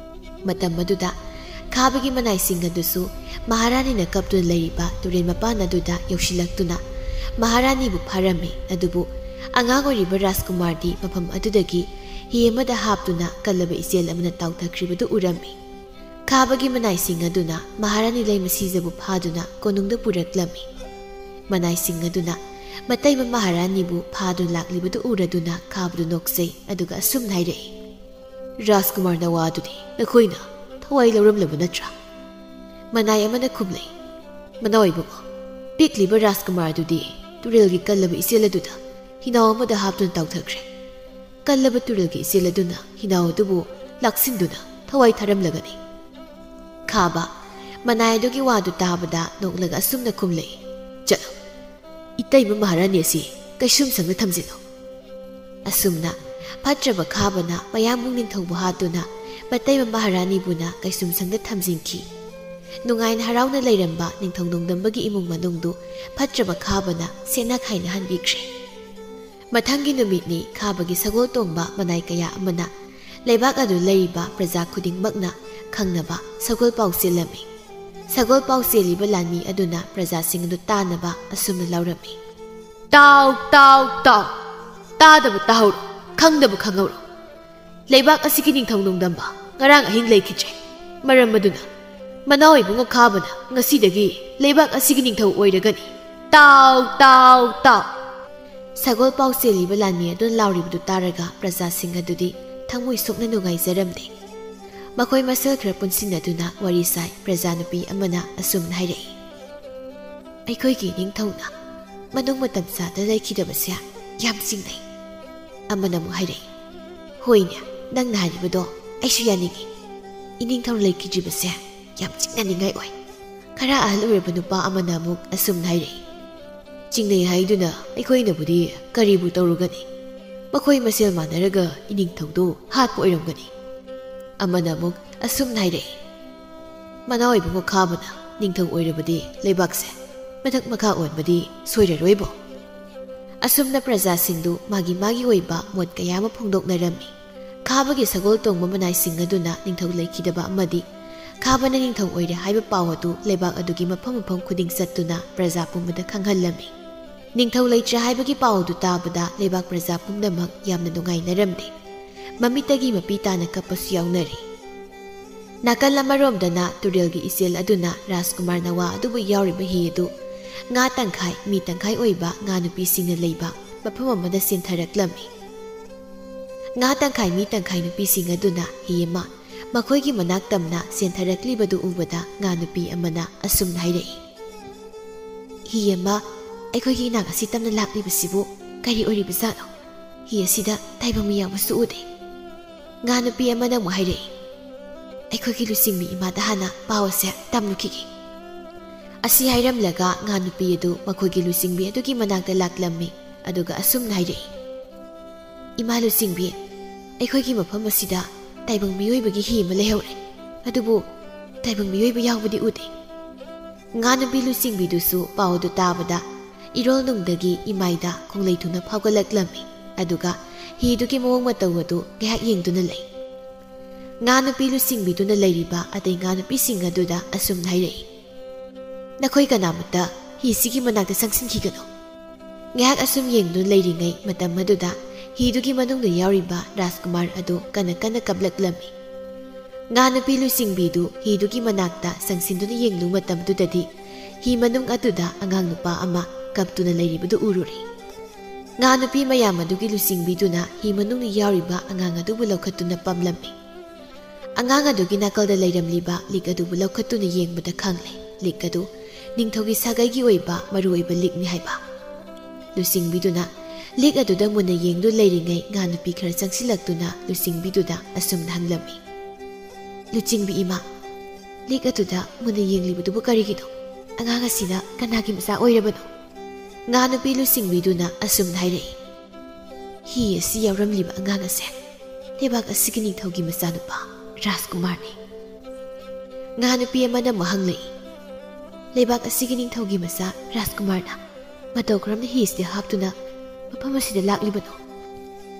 ꯃꯇꯝ ꯑꯗꯨꯗ ꯈꯥꯕꯒꯤ ꯃꯅꯥꯏꯁꯤꯡ ꯑꯗꯨꯁꯨ ꯃꯍꯥꯔꯥꯅꯤꯅ ꯀꯞꯇꯨꯅ ꯂꯩꯔꯤꯕ ꯇꯨꯔꯦꯜ ꯃꯄꯥꯟ ꯑꯗꯨꯗ ꯌꯧꯁꯤꯜꯂꯛꯇꯨꯅ ꯃꯍꯥꯔꯥꯅꯤꯕꯨ ꯐꯥꯔꯝꯃꯤ꯫ ꯑꯗꯨꯕꯨ ꯑꯉꯥꯡ ꯑꯣꯏꯔꯤꯕ ꯔꯥꯖꯀꯨꯃꯥꯔꯗꯤ ꯃꯐꯝ ꯑꯗꯨꯗꯒꯤ ꯍꯤ ꯑꯃꯗ ꯍꯥꯞꯇꯨꯅ ꯀꯜꯂꯕ ꯏꯆꯦꯜ ꯑꯃꯅ ꯇꯥꯎꯊꯈ꯭ꯔꯤꯕꯗꯨ ꯎꯔꯝꯃꯤ꯫ ꯈꯥꯕꯒꯤ ꯃꯅꯥꯏꯁꯤꯡ ꯑꯗꯨꯅ ꯃꯍꯥꯔꯥꯅꯤ ꯂꯩꯃꯁꯤꯖꯕꯨ ꯐꯥꯗꯨꯅ ꯀꯣꯅꯨꯡꯗ ꯄꯨꯔꯛꯂꯝꯃꯤ꯫ ꯃꯅꯥꯏꯁꯤꯡ ꯑꯗꯨꯅ ꯃꯇꯩꯃ ꯃꯍꯥꯔꯥꯅꯤꯕꯨ ꯐꯥꯗꯨꯅ ꯂꯥꯛꯂꯤꯕꯗꯨ ꯎꯔꯗꯨꯅ ꯈꯥꯕꯗꯨ ꯅꯣꯛꯆꯩ, ꯑꯗꯨꯒ ꯑꯁꯨꯝꯅ ꯍꯥꯏꯔꯛꯏ, "ꯔꯥꯖꯀꯨꯃꯥꯔ ꯅꯋꯥ ꯑꯗꯨꯗꯤ ꯅꯈꯣꯏꯅ ꯊꯋꯥꯏ ꯂꯧꯔꯝꯂꯕ ꯅꯠꯇ꯭ꯔꯥ?" ꯃꯅꯥꯏ ꯑꯃꯅ ꯈꯨꯝꯂꯩ, "ꯃꯅꯥꯎ ꯏꯕꯨꯡꯉꯣ, ꯄꯤꯛꯂꯤꯕ ꯔꯥꯖꯀꯨꯃꯥꯔ ꯑꯗꯨꯗꯤ ꯇꯨꯔꯦꯜꯒꯤ ꯀꯜꯂꯕ ꯏꯆꯦꯜ ꯑꯗꯨꯗ ꯍꯤꯅꯥꯎ ꯑꯃꯗ ꯍꯥꯞꯇꯨꯅ ꯇꯥꯎꯊꯈ꯭ꯔꯦ꯫ ꯀꯜꯂꯕ ꯇꯨꯔꯦꯜꯒꯤ ꯏꯆꯦꯜ ꯑꯗꯨꯅ ꯍꯤꯅꯥꯎ ꯑꯗꯨꯕꯨ ꯂꯥꯛꯁꯤꯟꯗꯨꯅ ꯊꯋꯥꯏ ꯊꯥꯔꯝꯂꯒꯅꯤ"꯫ ꯈꯥꯕ ꯃꯅꯥꯏ ꯑꯗꯨꯒꯤ ꯋꯥꯗꯨ ꯇꯥꯕꯗ ꯅꯣꯛꯂꯒ ꯑꯁꯨꯝꯅ ꯈꯨꯝꯂꯛꯏ, "ꯆꯠꯂꯣ, ꯏꯇꯩꯃ ꯃꯍꯥꯔꯥꯅꯤ ꯑꯁꯤ ꯀꯩꯁꯨꯝꯁꯪꯗ ꯊꯝꯖꯤꯜꯂꯨ"꯫ ꯑꯁꯨꯝꯅ ꯐꯠꯇ꯭ꯔꯕ ꯈꯥꯕꯅ ꯃꯌꯥꯝꯕꯨ ꯅꯤꯡꯊꯧꯕ ꯍꯥꯠꯇꯨꯅ ꯃꯇꯩꯃ ꯃꯍꯥꯔꯥꯅꯤꯕꯨꯅ ꯀꯩꯁꯨꯝꯁꯪꯗ ꯊꯝꯖꯤꯟꯈꯤ꯫ ꯅꯨꯡꯉꯥꯏꯅ ꯍꯔꯥꯎꯅ ꯂꯩꯔꯝꯕ ꯅꯤꯡꯊꯧ ꯅꯣꯡꯗꯝꯕꯒꯤ ꯏꯃꯨꯡ ꯃꯅꯨꯡꯗꯨ ꯐꯠꯇ꯭ꯔꯕ ꯈꯥꯕꯅ ꯁꯦꯠꯅ ꯈꯥꯏꯅꯍꯟꯕꯤꯈ꯭ꯔꯦ꯫ ꯃꯊꯪꯒꯤ ꯅꯨꯃꯤꯠꯅꯤ ꯈꯥꯕꯒꯤ ꯁꯒꯣꯜ ꯇꯣꯡꯕ ꯃꯅꯥꯏ ꯀꯌꯥ ꯑꯃꯅ ꯂꯩꯕꯥꯛ ꯑꯗꯨ ꯂꯩꯔꯤꯕ ꯄ꯭ꯔꯖꯥ ꯈꯨꯗꯤꯡꯃꯛꯅ ꯈꯪꯅꯕ ꯁꯒꯣꯜ ꯄꯥꯎ ꯆꯦꯜꯂꯝꯃꯤ꯫ ꯁꯒꯣꯜ ꯄꯥꯎ ꯆꯦꯜꯂꯤꯕ ꯂꯥꯟꯃꯤ ꯑꯗꯨꯅ ꯄ꯭ꯔꯖꯥꯁꯤꯡ ꯑꯗꯨ ꯇꯥꯅꯕ ꯑꯁꯨꯝꯅ ꯂꯥꯎꯔꯝꯃꯤ, "ꯇꯥꯎ, ꯇꯥꯎ, ꯇꯥꯎ! ꯇꯥꯗꯕ ꯇꯥꯍꯧꯔꯣ, ꯈꯪꯗꯕ ꯈꯪꯍꯧꯔꯣ꯫ ꯂꯩꯕꯥꯛ ꯑꯁꯤꯒꯤ ꯅꯤꯡꯊꯧ ꯅꯣꯡꯗꯝꯕ ꯉꯔꯥꯡ ꯑꯍꯤꯡ ꯂꯩꯈꯤꯗ꯭ꯔꯦ꯫ ꯃꯔꯝ ꯑꯗꯨꯅ "ꯃꯅꯥꯎ ꯏꯕꯨꯡꯉꯣ ꯈꯥꯕꯅ ꯉꯁꯤꯗꯒꯤ ꯂꯩꯕꯥꯛ ꯑꯁꯤꯒꯤ ꯅꯤꯡꯊꯧ ꯑꯣꯏꯔꯒꯅꯤ꯫ ꯇꯥꯎ, ꯇꯥꯎ, ꯇꯥꯎ!" ꯁꯒꯣꯜ ꯄꯥꯎ ꯆꯦꯜꯂꯤꯕ ꯂꯥꯟꯃꯤ ꯑꯗꯨꯅ ꯂꯥꯎꯔꯤꯕꯗꯨ ꯇꯥꯔꯒ ꯄ꯭ꯔꯖꯥꯁꯤꯡ ꯑꯗꯨꯗꯤ ꯊꯃꯣꯏ ꯁꯣꯛꯅ ꯅꯨꯡꯉꯥꯏꯖꯔꯝꯗꯦ꯫ ꯃꯈꯣꯏ ꯃꯁꯦꯜ ꯈꯔ ꯄꯨꯟꯁꯤꯟꯅꯗꯨꯅ ꯋꯥꯔꯤ ꯁꯥꯏ꯫ ꯄ꯭ꯔꯖꯥ ꯅꯨꯄꯤ ꯑꯃꯅ ꯑꯁꯨꯝꯅ ꯍꯥꯏꯔꯛꯏ, "ꯑꯩꯈꯣꯏꯒꯤ ꯅꯤꯡꯊꯧꯅ ꯃꯅꯨꯡ ꯃꯇꯝ ꯆꯥꯗ ꯂꯩꯈꯤꯗꯕꯁꯦ ꯌꯥꯝ ꯆꯤꯡꯅꯩ꯫" ꯑꯃꯅ ꯑꯃꯨꯛ ꯍꯥꯏꯔꯛꯏ, "ꯍꯣꯏꯅꯦ, ꯅꯪꯅ ꯍꯥꯏꯔꯤꯕꯗꯣ ꯑꯩꯁꯨ ꯌꯥꯅꯤꯡꯉꯤ꯫ ꯏꯅꯤꯡꯊꯧ ꯂꯩꯈꯤꯗ꯭ꯔꯤꯕꯁꯦ ꯌꯥꯝ ꯆꯤꯡꯅꯅꯤꯡꯉꯥꯏ ꯑꯣꯏ꯫" ꯈꯔ ꯑꯍꯜ ꯑꯣꯏꯔꯕ ꯅꯨꯄꯥ ꯑꯃꯅ ꯑꯃꯨꯛ ꯑꯁꯨꯝꯅ ꯍꯥꯏꯔꯛꯏ, "ꯆꯤꯡꯅꯩ ꯍꯥꯏꯗꯨꯅ ꯑꯩꯈꯣꯏꯅꯕꯨꯗꯤ ꯀꯔꯤꯕꯨ ꯇꯧꯔꯨꯒꯅꯤ? ꯃꯈꯣꯏ ꯃꯁꯦꯜ ꯃꯥꯟꯅꯔꯒ ꯏꯅꯤꯡꯊꯧꯗꯨ ꯍꯥꯠꯄ ꯑꯣꯏꯔꯝꯒꯅꯤ꯫" ꯑꯃꯅ ꯑꯃꯨꯛ ꯑꯁꯨꯝꯅ ꯍꯥꯏꯔꯛꯏ, "ꯃꯅꯥꯎ ꯏꯕꯨꯡꯉꯣ ꯈꯥꯕꯅ ꯅꯤꯡꯊꯧ ꯑꯣꯏꯔꯕꯗꯤ ꯂꯩꯕꯥꯛꯁꯦ ꯃꯊꯛ ꯃꯈꯥ ꯑꯣꯟꯕꯗꯤ ꯁꯣꯏꯔꯔꯣꯏꯕꯣ꯫" ꯑꯁꯨꯝꯅ ꯄ꯭ꯔꯖꯥꯁꯤꯡꯗꯨ ꯃꯥꯒꯤ ꯃꯥꯒꯤ ꯑꯣꯏꯕ ꯃꯣꯠ ꯀꯌꯥ ꯑꯃ ꯐꯣꯡꯗꯣꯛꯅꯔꯝꯃꯤ꯫ ꯈꯥꯕꯒꯤ ꯁꯒꯣꯜ ꯇꯣꯡꯕ ꯃꯅꯥꯏꯁꯤꯡ ꯑꯗꯨꯅ ꯅꯤꯡꯊꯧ ꯂꯩꯈꯤꯗꯕ ꯑꯃꯗꯤ ꯈꯥꯕꯅ ꯅꯤꯡꯊꯧ ꯑꯣꯏꯔꯦ ꯍꯥꯏꯕ ꯄꯥꯎ ꯑꯗꯨ ꯂꯩꯕꯥꯛ ꯑꯗꯨꯒꯤ ꯃꯐꯝ ꯃꯐꯝ ꯈꯨꯗꯤꯡ ꯆꯠꯇꯨꯅ ꯄ꯭ꯔꯖꯥ ꯄꯨꯝꯕꯗ ꯈꯪꯍꯜꯂꯝꯃꯤ꯫ ꯅꯤꯡꯊꯧ ꯂꯩꯇ꯭ꯔꯦ ꯍꯥꯏꯕꯒꯤ ꯄꯥꯎ ꯑꯗꯨ ꯇꯥꯕꯗ ꯂꯩꯕꯥꯛ ꯄ꯭ꯔꯖꯥ ꯄꯨꯝꯅꯃꯛ ꯌꯥꯝꯅ ꯅꯨꯡꯉꯥꯏꯅꯔꯝꯗꯦ꯫ ꯃꯃꯤꯠꯇꯒꯤ ꯃꯄꯤ ꯇꯥꯅ ꯀꯞꯄꯁꯨ ꯌꯥꯎꯅꯔꯤ꯫ ꯅꯥꯀꯜ ꯑꯃꯔꯣꯝꯗꯅ ꯇꯨꯔꯦꯜꯒꯤ ꯏꯆꯦꯜ ꯑꯗꯨꯅ ꯔꯥꯖꯀꯨꯃꯥꯔ ꯅꯋꯥ ꯑꯗꯨꯕꯨ ꯌꯥꯎꯔꯤꯕ ꯍꯤ ꯑꯗꯨ ꯉꯥ ꯇꯪꯈꯥꯏ, ꯃꯤ ꯇꯪꯈꯥꯏ ꯑꯣꯏꯕ ꯉꯥ ꯅꯨꯄꯤꯁꯤꯡꯅ ꯂꯩꯕ ꯃꯐꯝ ꯑꯃꯗ ꯆꯦꯟꯊꯔꯛꯂꯝꯃꯤ꯫ ꯉꯥ ꯇꯪꯈꯥꯏ, ꯃꯤ ꯇꯪꯈꯥꯏ ꯅꯨꯄꯤꯁꯤꯡ ꯑꯗꯨꯅ ꯍꯤ ꯑꯃ ꯃꯈꯣꯏꯒꯤ ꯃꯅꯥꯛ ꯇꯝꯅ ꯆꯦꯟꯊꯔꯛꯂꯤꯕꯗꯨ ꯎꯕꯗ ꯉꯥ ꯅꯨꯄꯤ ꯑꯃꯅ ꯑꯁꯨꯝꯅ ꯍꯥꯏꯔꯛꯏ, "ꯍꯤ ꯑꯃ ꯑꯩꯈꯣꯏꯒꯤ ꯏꯅꯥꯛ ꯑꯁꯤ ꯇꯝꯅ ꯂꯥꯛꯂꯤꯕꯁꯤꯕꯨ ꯀꯔꯤ ꯑꯣꯏꯔꯤꯕꯖꯥꯠꯅꯣ? ꯍꯤ ꯑꯁꯤꯗ ꯇꯥꯏꯕꯪ ꯃꯤ ꯌꯥꯎꯕꯁꯨ ꯎꯗꯦ꯫" ꯉꯥ ꯅꯨꯄꯤ ꯑꯃꯅ ꯑꯃꯨꯛ ꯍꯥꯏꯔꯛꯏ, "ꯑꯩꯈꯣꯏꯒꯤ ꯂꯨꯆꯤꯡꯕꯤ ꯏꯃꯥꯗ ꯍꯥꯟꯅ ꯄꯥꯎ ꯑꯁꯦ ꯇꯝꯂꯨꯈꯤꯒꯦ꯫" ꯑꯁꯤ ꯍꯥꯏꯔꯝꯂꯒ ꯉꯥ ꯅꯨꯄꯤ ꯑꯗꯨ ꯃꯈꯣꯏꯒꯤ ꯂꯨꯆꯤꯡꯕꯤ ꯑꯗꯨꯒꯤ ꯃꯅꯥꯛꯇ ꯂꯥꯛꯂꯝꯃꯤ꯫ ꯑꯗꯨꯒ ꯑꯁꯨꯝꯅ ꯍꯥꯏꯔꯛꯏ, "ꯏꯃꯥ ꯂꯨꯆꯤꯡꯕꯤ, ꯑꯩꯈꯣꯏꯒꯤ ꯃꯐꯝ ꯑꯁꯤꯗ ꯇꯥꯏꯕꯪ ꯃꯤꯑꯣꯏꯕꯒꯤ ꯍꯤ ꯑꯃ ꯂꯩꯍꯧꯔꯦ꯫ ꯑꯗꯨꯕꯨ ꯇꯥꯏꯕꯪ ꯃꯤꯑꯣꯏꯕ ꯌꯥꯎꯕꯗꯤ ꯎꯗꯦ꯫" ꯉꯥ ꯅꯨꯄꯤ ꯂꯨꯆꯤꯡꯕꯤꯗꯨꯁꯨ ꯄꯥꯎ ꯑꯗꯨ ꯇꯥꯕꯗ ꯏꯔꯣꯜꯅꯨꯡꯗꯒꯤ ꯏꯃꯥꯏꯗ ꯈꯣꯡꯂꯩ ꯊꯨꯅ ꯐꯥꯎꯒꯠꯂꯛꯂꯝꯃꯤ꯫ ꯑꯗꯨꯒ ꯍꯤꯗꯨꯒꯤ ꯃꯑꯣꯡ ꯃꯇꯧ ꯑꯗꯨ ꯉꯥꯏꯍꯥꯛ ꯌꯦꯡꯗꯨꯅ ꯂꯩ꯫ ꯉꯥ ꯅꯨꯄꯤ ꯂꯨꯆꯤꯡꯕꯤꯗꯨꯅ ꯂꯩꯔꯤꯕ ꯑꯇꯩ ꯉꯥ ꯅꯨꯄꯤꯁꯤꯡ ꯑꯗꯨꯗ ꯑꯁꯨꯝꯅ ꯍꯥꯏꯔꯛꯏ, "ꯅꯈꯣꯏ ꯀꯅꯥꯃꯠꯇ ꯍꯤꯁꯤꯒꯤ ꯃꯅꯥꯛꯇ ꯆꯪꯁꯤꯟꯈꯤꯒꯅꯨ꯫" ꯉꯥꯏꯍꯥꯛ ꯑꯁꯨꯝ ꯌꯦꯡꯗꯨꯅ ꯂꯩꯔꯤꯉꯩ ꯃꯇꯝ ꯑꯗꯨꯗ ꯍꯤꯗꯨꯒꯤ ꯃꯅꯨꯡꯗ ꯌꯥꯎꯔꯤꯕ ꯔꯥꯖꯀꯨꯃꯥꯔ ꯑꯗꯨ ꯀꯟꯅ ꯀꯟꯅ ꯀꯞꯂꯛꯂꯝꯃꯤ꯫ ꯉꯥ ꯅꯨꯄꯤ ꯂꯨꯆꯤꯡꯕꯤꯗꯨ ꯍꯤꯗꯨꯒꯤ ꯃꯅꯥꯛꯇ ꯆꯪꯁꯤꯟꯗꯨꯅ ꯌꯦꯡꯂꯨ ꯃꯇꯝꯗꯨꯗꯗꯤ ꯍꯤ ꯃꯅꯨꯡ ꯑꯗꯨꯗ ꯑꯉꯥꯡ ꯅꯨꯄꯥ ꯑꯃ ꯀꯞꯇꯨꯅ ꯂꯩꯔꯤꯕꯗꯨ ꯎꯔꯨꯔꯦ꯫ ꯉꯥ ꯅꯨꯄꯤ ꯃꯌꯥꯝ ꯑꯗꯨꯒꯤ ꯂꯨꯆꯤꯡꯕꯤꯗꯨꯅ ꯍꯤ ꯃꯅꯨꯡꯗ ꯌꯥꯎꯔꯤꯕ ꯑꯉꯥꯡ ꯑꯗꯨꯕꯨ ꯂꯧꯈꯠꯇꯨꯅ ꯄꯝꯂꯝꯃꯤ꯫ ꯑꯉꯥꯡ ꯑꯗꯨꯒꯤ ꯅꯥꯀꯜꯗ ꯂꯩꯔꯝꯂꯤꯕ ꯂꯤꯛ ꯑꯗꯨꯕꯨ ꯂꯧꯈꯠꯇꯨꯅ ꯌꯦꯡꯕꯗ ꯈꯪꯂꯦ, ꯂꯤꯛ ꯑꯗꯨ ꯅꯤꯡꯊꯧꯒꯤ ꯁꯥꯒꯩꯒꯤ ꯑꯣꯏꯕ ꯃꯔꯨꯑꯣꯏꯕ ꯂꯤꯛꯅꯤ ꯍꯥꯏꯕ꯫ ꯂꯨꯆꯤꯡꯕꯤꯗꯨꯅ ꯂꯤꯛ ꯑꯗꯨꯗ ꯃꯨꯟꯅ ꯌꯦꯡꯗꯨ ꯂꯩꯔꯤꯉꯩ ꯉꯥ ꯅꯨꯄꯤ ꯈꯔ ꯆꯪꯁꯤꯜꯂꯛꯇꯨꯅ ꯂꯨꯆꯤꯡꯕꯤꯗꯨꯗ ꯑꯁꯨꯝꯅ ꯍꯪꯂꯝꯃꯤ, "ꯂꯨꯆꯤꯡꯕꯤ ꯏꯃꯥ, ꯂꯤꯛ ꯑꯗꯨꯗ ꯃꯨꯟꯅ ꯌꯦꯡꯂꯤꯕꯗꯨꯕꯨ ꯀꯔꯤꯒꯤꯅꯣ? ꯑꯉꯥꯡ ꯑꯁꯤꯅ ꯀꯅꯥꯒꯤ ꯃꯆꯥ ꯑꯣꯏꯔꯕꯅꯣ?" ꯉꯥ ꯅꯨꯄꯤ ꯂꯨꯆꯤꯡꯕꯤꯗꯨꯅ ꯑꯁꯨꯝꯅ ꯍꯥꯏꯔꯛꯏ, "ꯍꯤ ꯑꯁꯤ ꯌꯥꯎꯔꯝꯂꯤꯕ ꯑꯉꯥꯡ ꯑꯁꯦ ꯂꯩꯕꯥꯛ ꯑꯁꯤꯒꯤ ꯅꯤꯡꯊꯧꯒꯤ ꯃꯆꯥꯅꯨꯄꯥ ꯔꯥꯖꯀꯨꯃꯥꯔꯅꯤ꯫" ꯉꯥ ꯅꯨꯄꯤ ꯑꯃꯅ ꯑꯃꯨꯛ ꯍꯪꯂꯛꯏ, "ꯂꯩꯕꯥꯛ ꯑꯁꯤꯒꯤ ꯅꯤꯡꯊꯧꯒꯤ ꯃꯆꯥ ꯔꯥꯖꯀꯨꯃꯥꯔꯅ ꯃꯇꯧ ꯀꯔꯝꯅ ꯍꯤꯁꯤꯗ ꯍꯥꯞꯇꯨꯅ ꯃꯐꯝ ꯑꯁꯤꯗ ꯂꯥꯛꯂꯤꯕꯅꯣ?"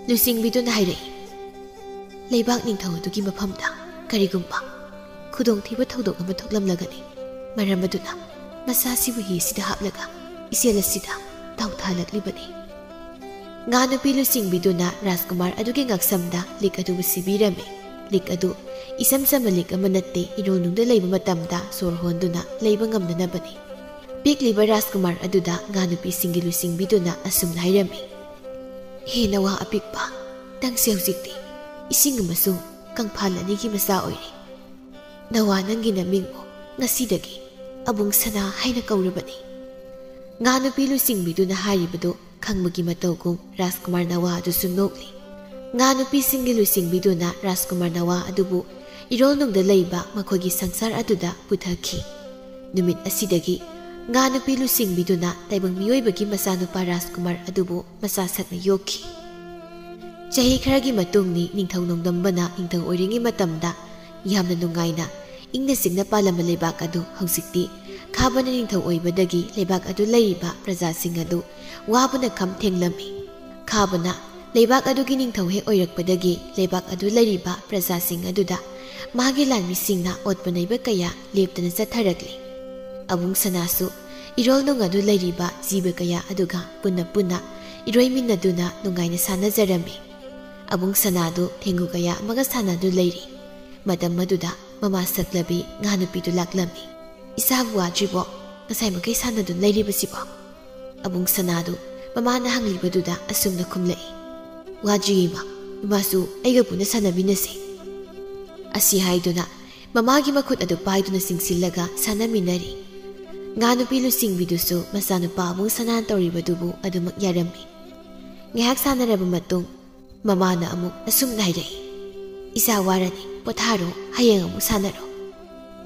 ꯂꯨꯆꯤꯡꯕꯤꯗꯨꯅ ꯍꯥꯏꯔꯛꯏ, "ꯂꯩꯕꯥꯛ ꯅꯤꯡꯊꯧ ꯑꯗꯨꯒꯤ ꯃꯐꯝꯗ ꯀꯔꯤꯒꯨꯝꯕ ꯈꯨꯗꯣꯡꯊꯤꯕ ꯊꯧꯗꯣꯛ ꯑꯃ ꯊꯣꯛꯂꯝꯂꯒꯅꯤ꯫ ꯃꯔꯝ ꯑꯗꯨꯅ ꯃꯆꯥꯁꯤꯕꯨ ꯍꯤꯁꯤꯗ ꯍꯥꯞꯂꯒ ꯏꯆꯦꯜ ꯑꯁꯤꯗ ꯇꯥꯎꯊꯥꯍꯜꯂꯛꯂꯤꯕꯅꯤ꯫" ꯉꯥ ꯅꯨꯄꯤ ꯂꯨꯆꯤꯡꯕꯤꯗꯨꯅ ꯔꯥꯖꯀꯨꯃꯥꯔ ꯑꯗꯨꯒꯤ ꯉꯛꯁꯝꯗ ꯂꯤꯛ ꯑꯗꯨꯕꯨ ꯁꯤꯕꯤꯔꯝꯃꯤ꯫ ꯂꯤꯛ ꯑꯗꯨ ꯏꯆꯝ ꯆꯝꯕ ꯂꯤꯛ ꯑꯃ ꯅꯠꯇꯦ, ꯏꯔꯣꯜꯅꯨꯡꯗ ꯂꯩꯕ ꯃꯇꯝꯗ ꯁꯣꯔ ꯍꯣꯟꯗꯨꯅ ꯂꯩꯕ ꯉꯝꯅꯅꯕꯅꯤ꯫ ꯄꯤꯛꯂꯤꯕ ꯔꯥꯖꯀꯨꯃꯥꯔ ꯑꯗꯨꯗ ꯉꯥ ꯅꯨꯄꯤꯁꯤꯡꯒꯤ ꯂꯨꯆꯤꯡꯕꯤꯗꯨꯅ ꯑꯁꯨꯝꯅ ꯍꯥꯏꯔꯝꯃꯤ, "ꯍꯦ ꯅꯋꯥ ꯑꯄꯤꯛꯄ, ꯅꯪꯁꯦ ꯍꯧꯖꯤꯛꯇꯤ ꯏꯁꯤꯡ ꯑꯃꯁꯨꯡ ꯀꯪꯐꯥꯜ ꯑꯅꯤꯒꯤ ꯃꯆꯥ ꯑꯣꯏꯔꯦ꯫ ꯅꯋꯥ ꯅꯪꯒꯤ ꯅꯃꯤꯡꯕꯨ ꯉꯁꯤꯗꯒꯤ ꯑꯕꯨꯡ ꯁꯅꯥ ꯍꯥꯏꯅ ꯀꯧꯔꯕꯅꯤ꯫" ꯉꯥ ꯅꯨꯄꯤ ꯂꯨꯆꯤꯡꯕꯤꯗꯨꯅ ꯍꯥꯏꯔꯤꯕꯗꯨ ꯈꯪꯕꯒꯤ ꯃꯇꯧꯒꯨꯝ ꯔꯥꯖꯀꯨꯃꯥꯔ ꯅꯋꯥ ꯑꯗꯨꯁꯨ ꯅꯣꯛꯂꯤ꯫ ꯉꯥ ꯅꯨꯄꯤꯁꯤꯡꯒꯤ ꯂꯨꯆꯤꯡꯕꯤꯗꯨꯅ ꯔꯥꯖꯀꯨꯃꯥꯔ ꯅꯋꯥ ꯑꯗꯨꯕꯨ ꯏꯔꯣꯜꯅꯨꯡꯗ ꯂꯩꯕ ꯃꯈꯣꯏꯒꯤ ꯁꯪꯁꯥꯔ ꯑꯗꯨꯗ ꯄꯨꯊꯈꯤ꯫ ꯅꯨꯃꯤꯠ ꯑꯁꯤꯗꯒꯤ ꯉꯥ ꯅꯨꯄꯤ ꯂꯨꯆꯤꯡꯕꯤꯗꯨꯅ ꯇꯥꯏꯕꯪ ꯃꯤꯑꯣꯏꯕꯒꯤ ꯃꯆꯥꯅꯨꯄꯥ ꯔꯥꯖꯀꯨꯃꯥꯔ ꯑꯗꯨꯕꯨ ꯃꯆꯥ ꯁꯛꯅ ꯌꯣꯛꯈꯤ꯫ ꯆꯍꯤ ꯈꯔꯒꯤ ꯃꯇꯨꯡꯅꯤ ꯅꯤꯡꯊꯧ ꯅꯣꯡꯗꯝꯕꯅ ꯅꯤꯡꯊꯧ ꯑꯣꯏꯔꯤꯉꯩ ꯃꯇꯝꯗ ꯌꯥꯝꯅ ꯅꯨꯡꯉꯥꯏꯅ ꯏꯪꯅ ꯆꯤꯛꯅ ꯄꯥꯜꯂꯝꯕ ꯂꯩꯕꯥꯛ ꯑꯗꯨ ꯍꯧꯖꯤꯛꯇꯤ ꯈꯥꯕꯅ ꯅꯤꯡꯊꯧ ꯑꯣꯏꯕꯗꯒꯤ ꯂꯩꯕꯥꯛ ꯑꯗꯨ ꯂꯩꯔꯤꯕ ꯄ꯭ꯔꯖꯥꯁꯤꯡ ꯑꯗꯨ ꯋꯥꯕꯅ ꯈꯝ ꯊꯦꯡꯂꯝꯃꯤ꯫ ꯈꯥꯕꯅ ꯂꯩꯕꯥꯛ ꯑꯗꯨꯒꯤ ꯅꯤꯡꯊꯧ ꯍꯦꯛ ꯑꯣꯏꯔꯛꯄꯗꯒꯤ ꯂꯩꯕꯥꯛ ꯑꯗꯨ ꯂꯩꯔꯤꯕ ꯄ꯭ꯔꯖꯥꯁꯤꯡ ꯑꯗꯨꯗ ꯃꯥꯒꯤ ꯂꯥꯟꯃꯤꯁꯤꯡꯅ ꯑꯣꯠꯄ ꯅꯩꯕ ꯀꯌꯥ ꯂꯦꯞꯇꯅ ꯆꯠꯊꯔꯛꯂꯤ꯫ ꯑꯕꯨꯡ ꯁꯅꯥꯁꯨ ꯏꯔꯣꯜꯅꯨꯡ ꯑꯗꯨ ꯂꯩꯔꯤꯕ ꯖꯤꯕ ꯀꯌꯥ ꯑꯗꯨꯒ ꯄꯨꯟꯅ ꯄꯨꯟꯅ ꯏꯔꯣꯏꯃꯤꯟꯅꯗꯨꯅ ꯅꯨꯡꯉꯥꯏꯅ ꯁꯥꯟꯅꯖꯔꯝꯃꯤ꯫ ꯑꯕꯨꯡ ꯁꯅꯥꯗꯨ ꯊꯦꯡꯒꯨ ꯀꯌꯥ ꯑꯃꯒ ꯁꯥꯟꯅꯗꯨ ꯂꯩꯔꯤ꯫ ꯃꯇꯝ ꯑꯗꯨꯗ ꯃꯃꯥ ꯁꯛꯂꯕꯤ ꯉꯥ ꯅꯨꯄꯤꯗꯨ ꯂꯥꯛꯂꯝꯃꯤ꯫ "ꯏꯆꯥꯕꯨ ꯋꯥꯗ꯭ꯔꯤꯕꯣ? ꯉꯁꯥꯏ ꯃꯈꯩ ꯁꯥꯟꯅꯗꯨꯅ ꯂꯩꯔꯤꯕꯁꯤꯕꯣ?" ꯑꯕꯨꯡ ꯁꯅꯥꯗꯨ ꯃꯃꯥꯅ ꯍꯪꯂꯤꯕꯗꯨꯗ ꯑꯁꯨꯝꯅ ꯈꯨꯝꯂꯛꯏ, "ꯋꯥꯗ꯭ꯔꯤꯌꯦ ꯏꯃꯥ, ꯏꯃꯥꯁꯨ ꯑꯩꯒ ꯄꯨꯟꯅ ꯁꯥꯟꯅꯃꯤꯟꯅꯁꯤ"꯫ ꯑꯁꯤ ꯍꯥꯏꯗꯨꯅ ꯃꯃꯥꯒꯤ ꯃꯈꯨꯠ ꯑꯗꯨ ꯄꯥꯏꯗꯨꯅ ꯆꯤꯡꯁꯤꯜꯂꯒ ꯁꯥꯟꯅꯃꯤꯟꯅꯔꯤ꯫ ꯉꯥ ꯅꯨꯄꯤ ꯂꯨꯆꯤꯡꯕꯤꯗꯨꯁꯨ ꯃꯆꯥꯅꯨꯄꯥ ꯑꯕꯨꯡ ꯁꯅꯥꯅ ꯇꯧꯔꯤꯕꯗꯨꯕꯨ ꯑꯗꯨꯃꯛ ꯌꯥꯔꯝꯃꯤ꯫ ꯉꯥꯏꯍꯥꯛ ꯁꯥꯟꯅꯔꯕ ꯃꯇꯨꯡ ꯃꯃꯥꯅ ꯑꯃꯨꯛ ꯑꯁꯨꯝꯅ ꯍꯥꯏꯔꯛꯏ, "ꯏꯆꯥ ꯋꯥꯔꯅꯤ, ꯄꯣꯊꯥꯔꯣ, ꯍꯌꯦꯡ ꯑꯃꯨꯛ ꯁꯥꯟꯅꯔꯣ"꯫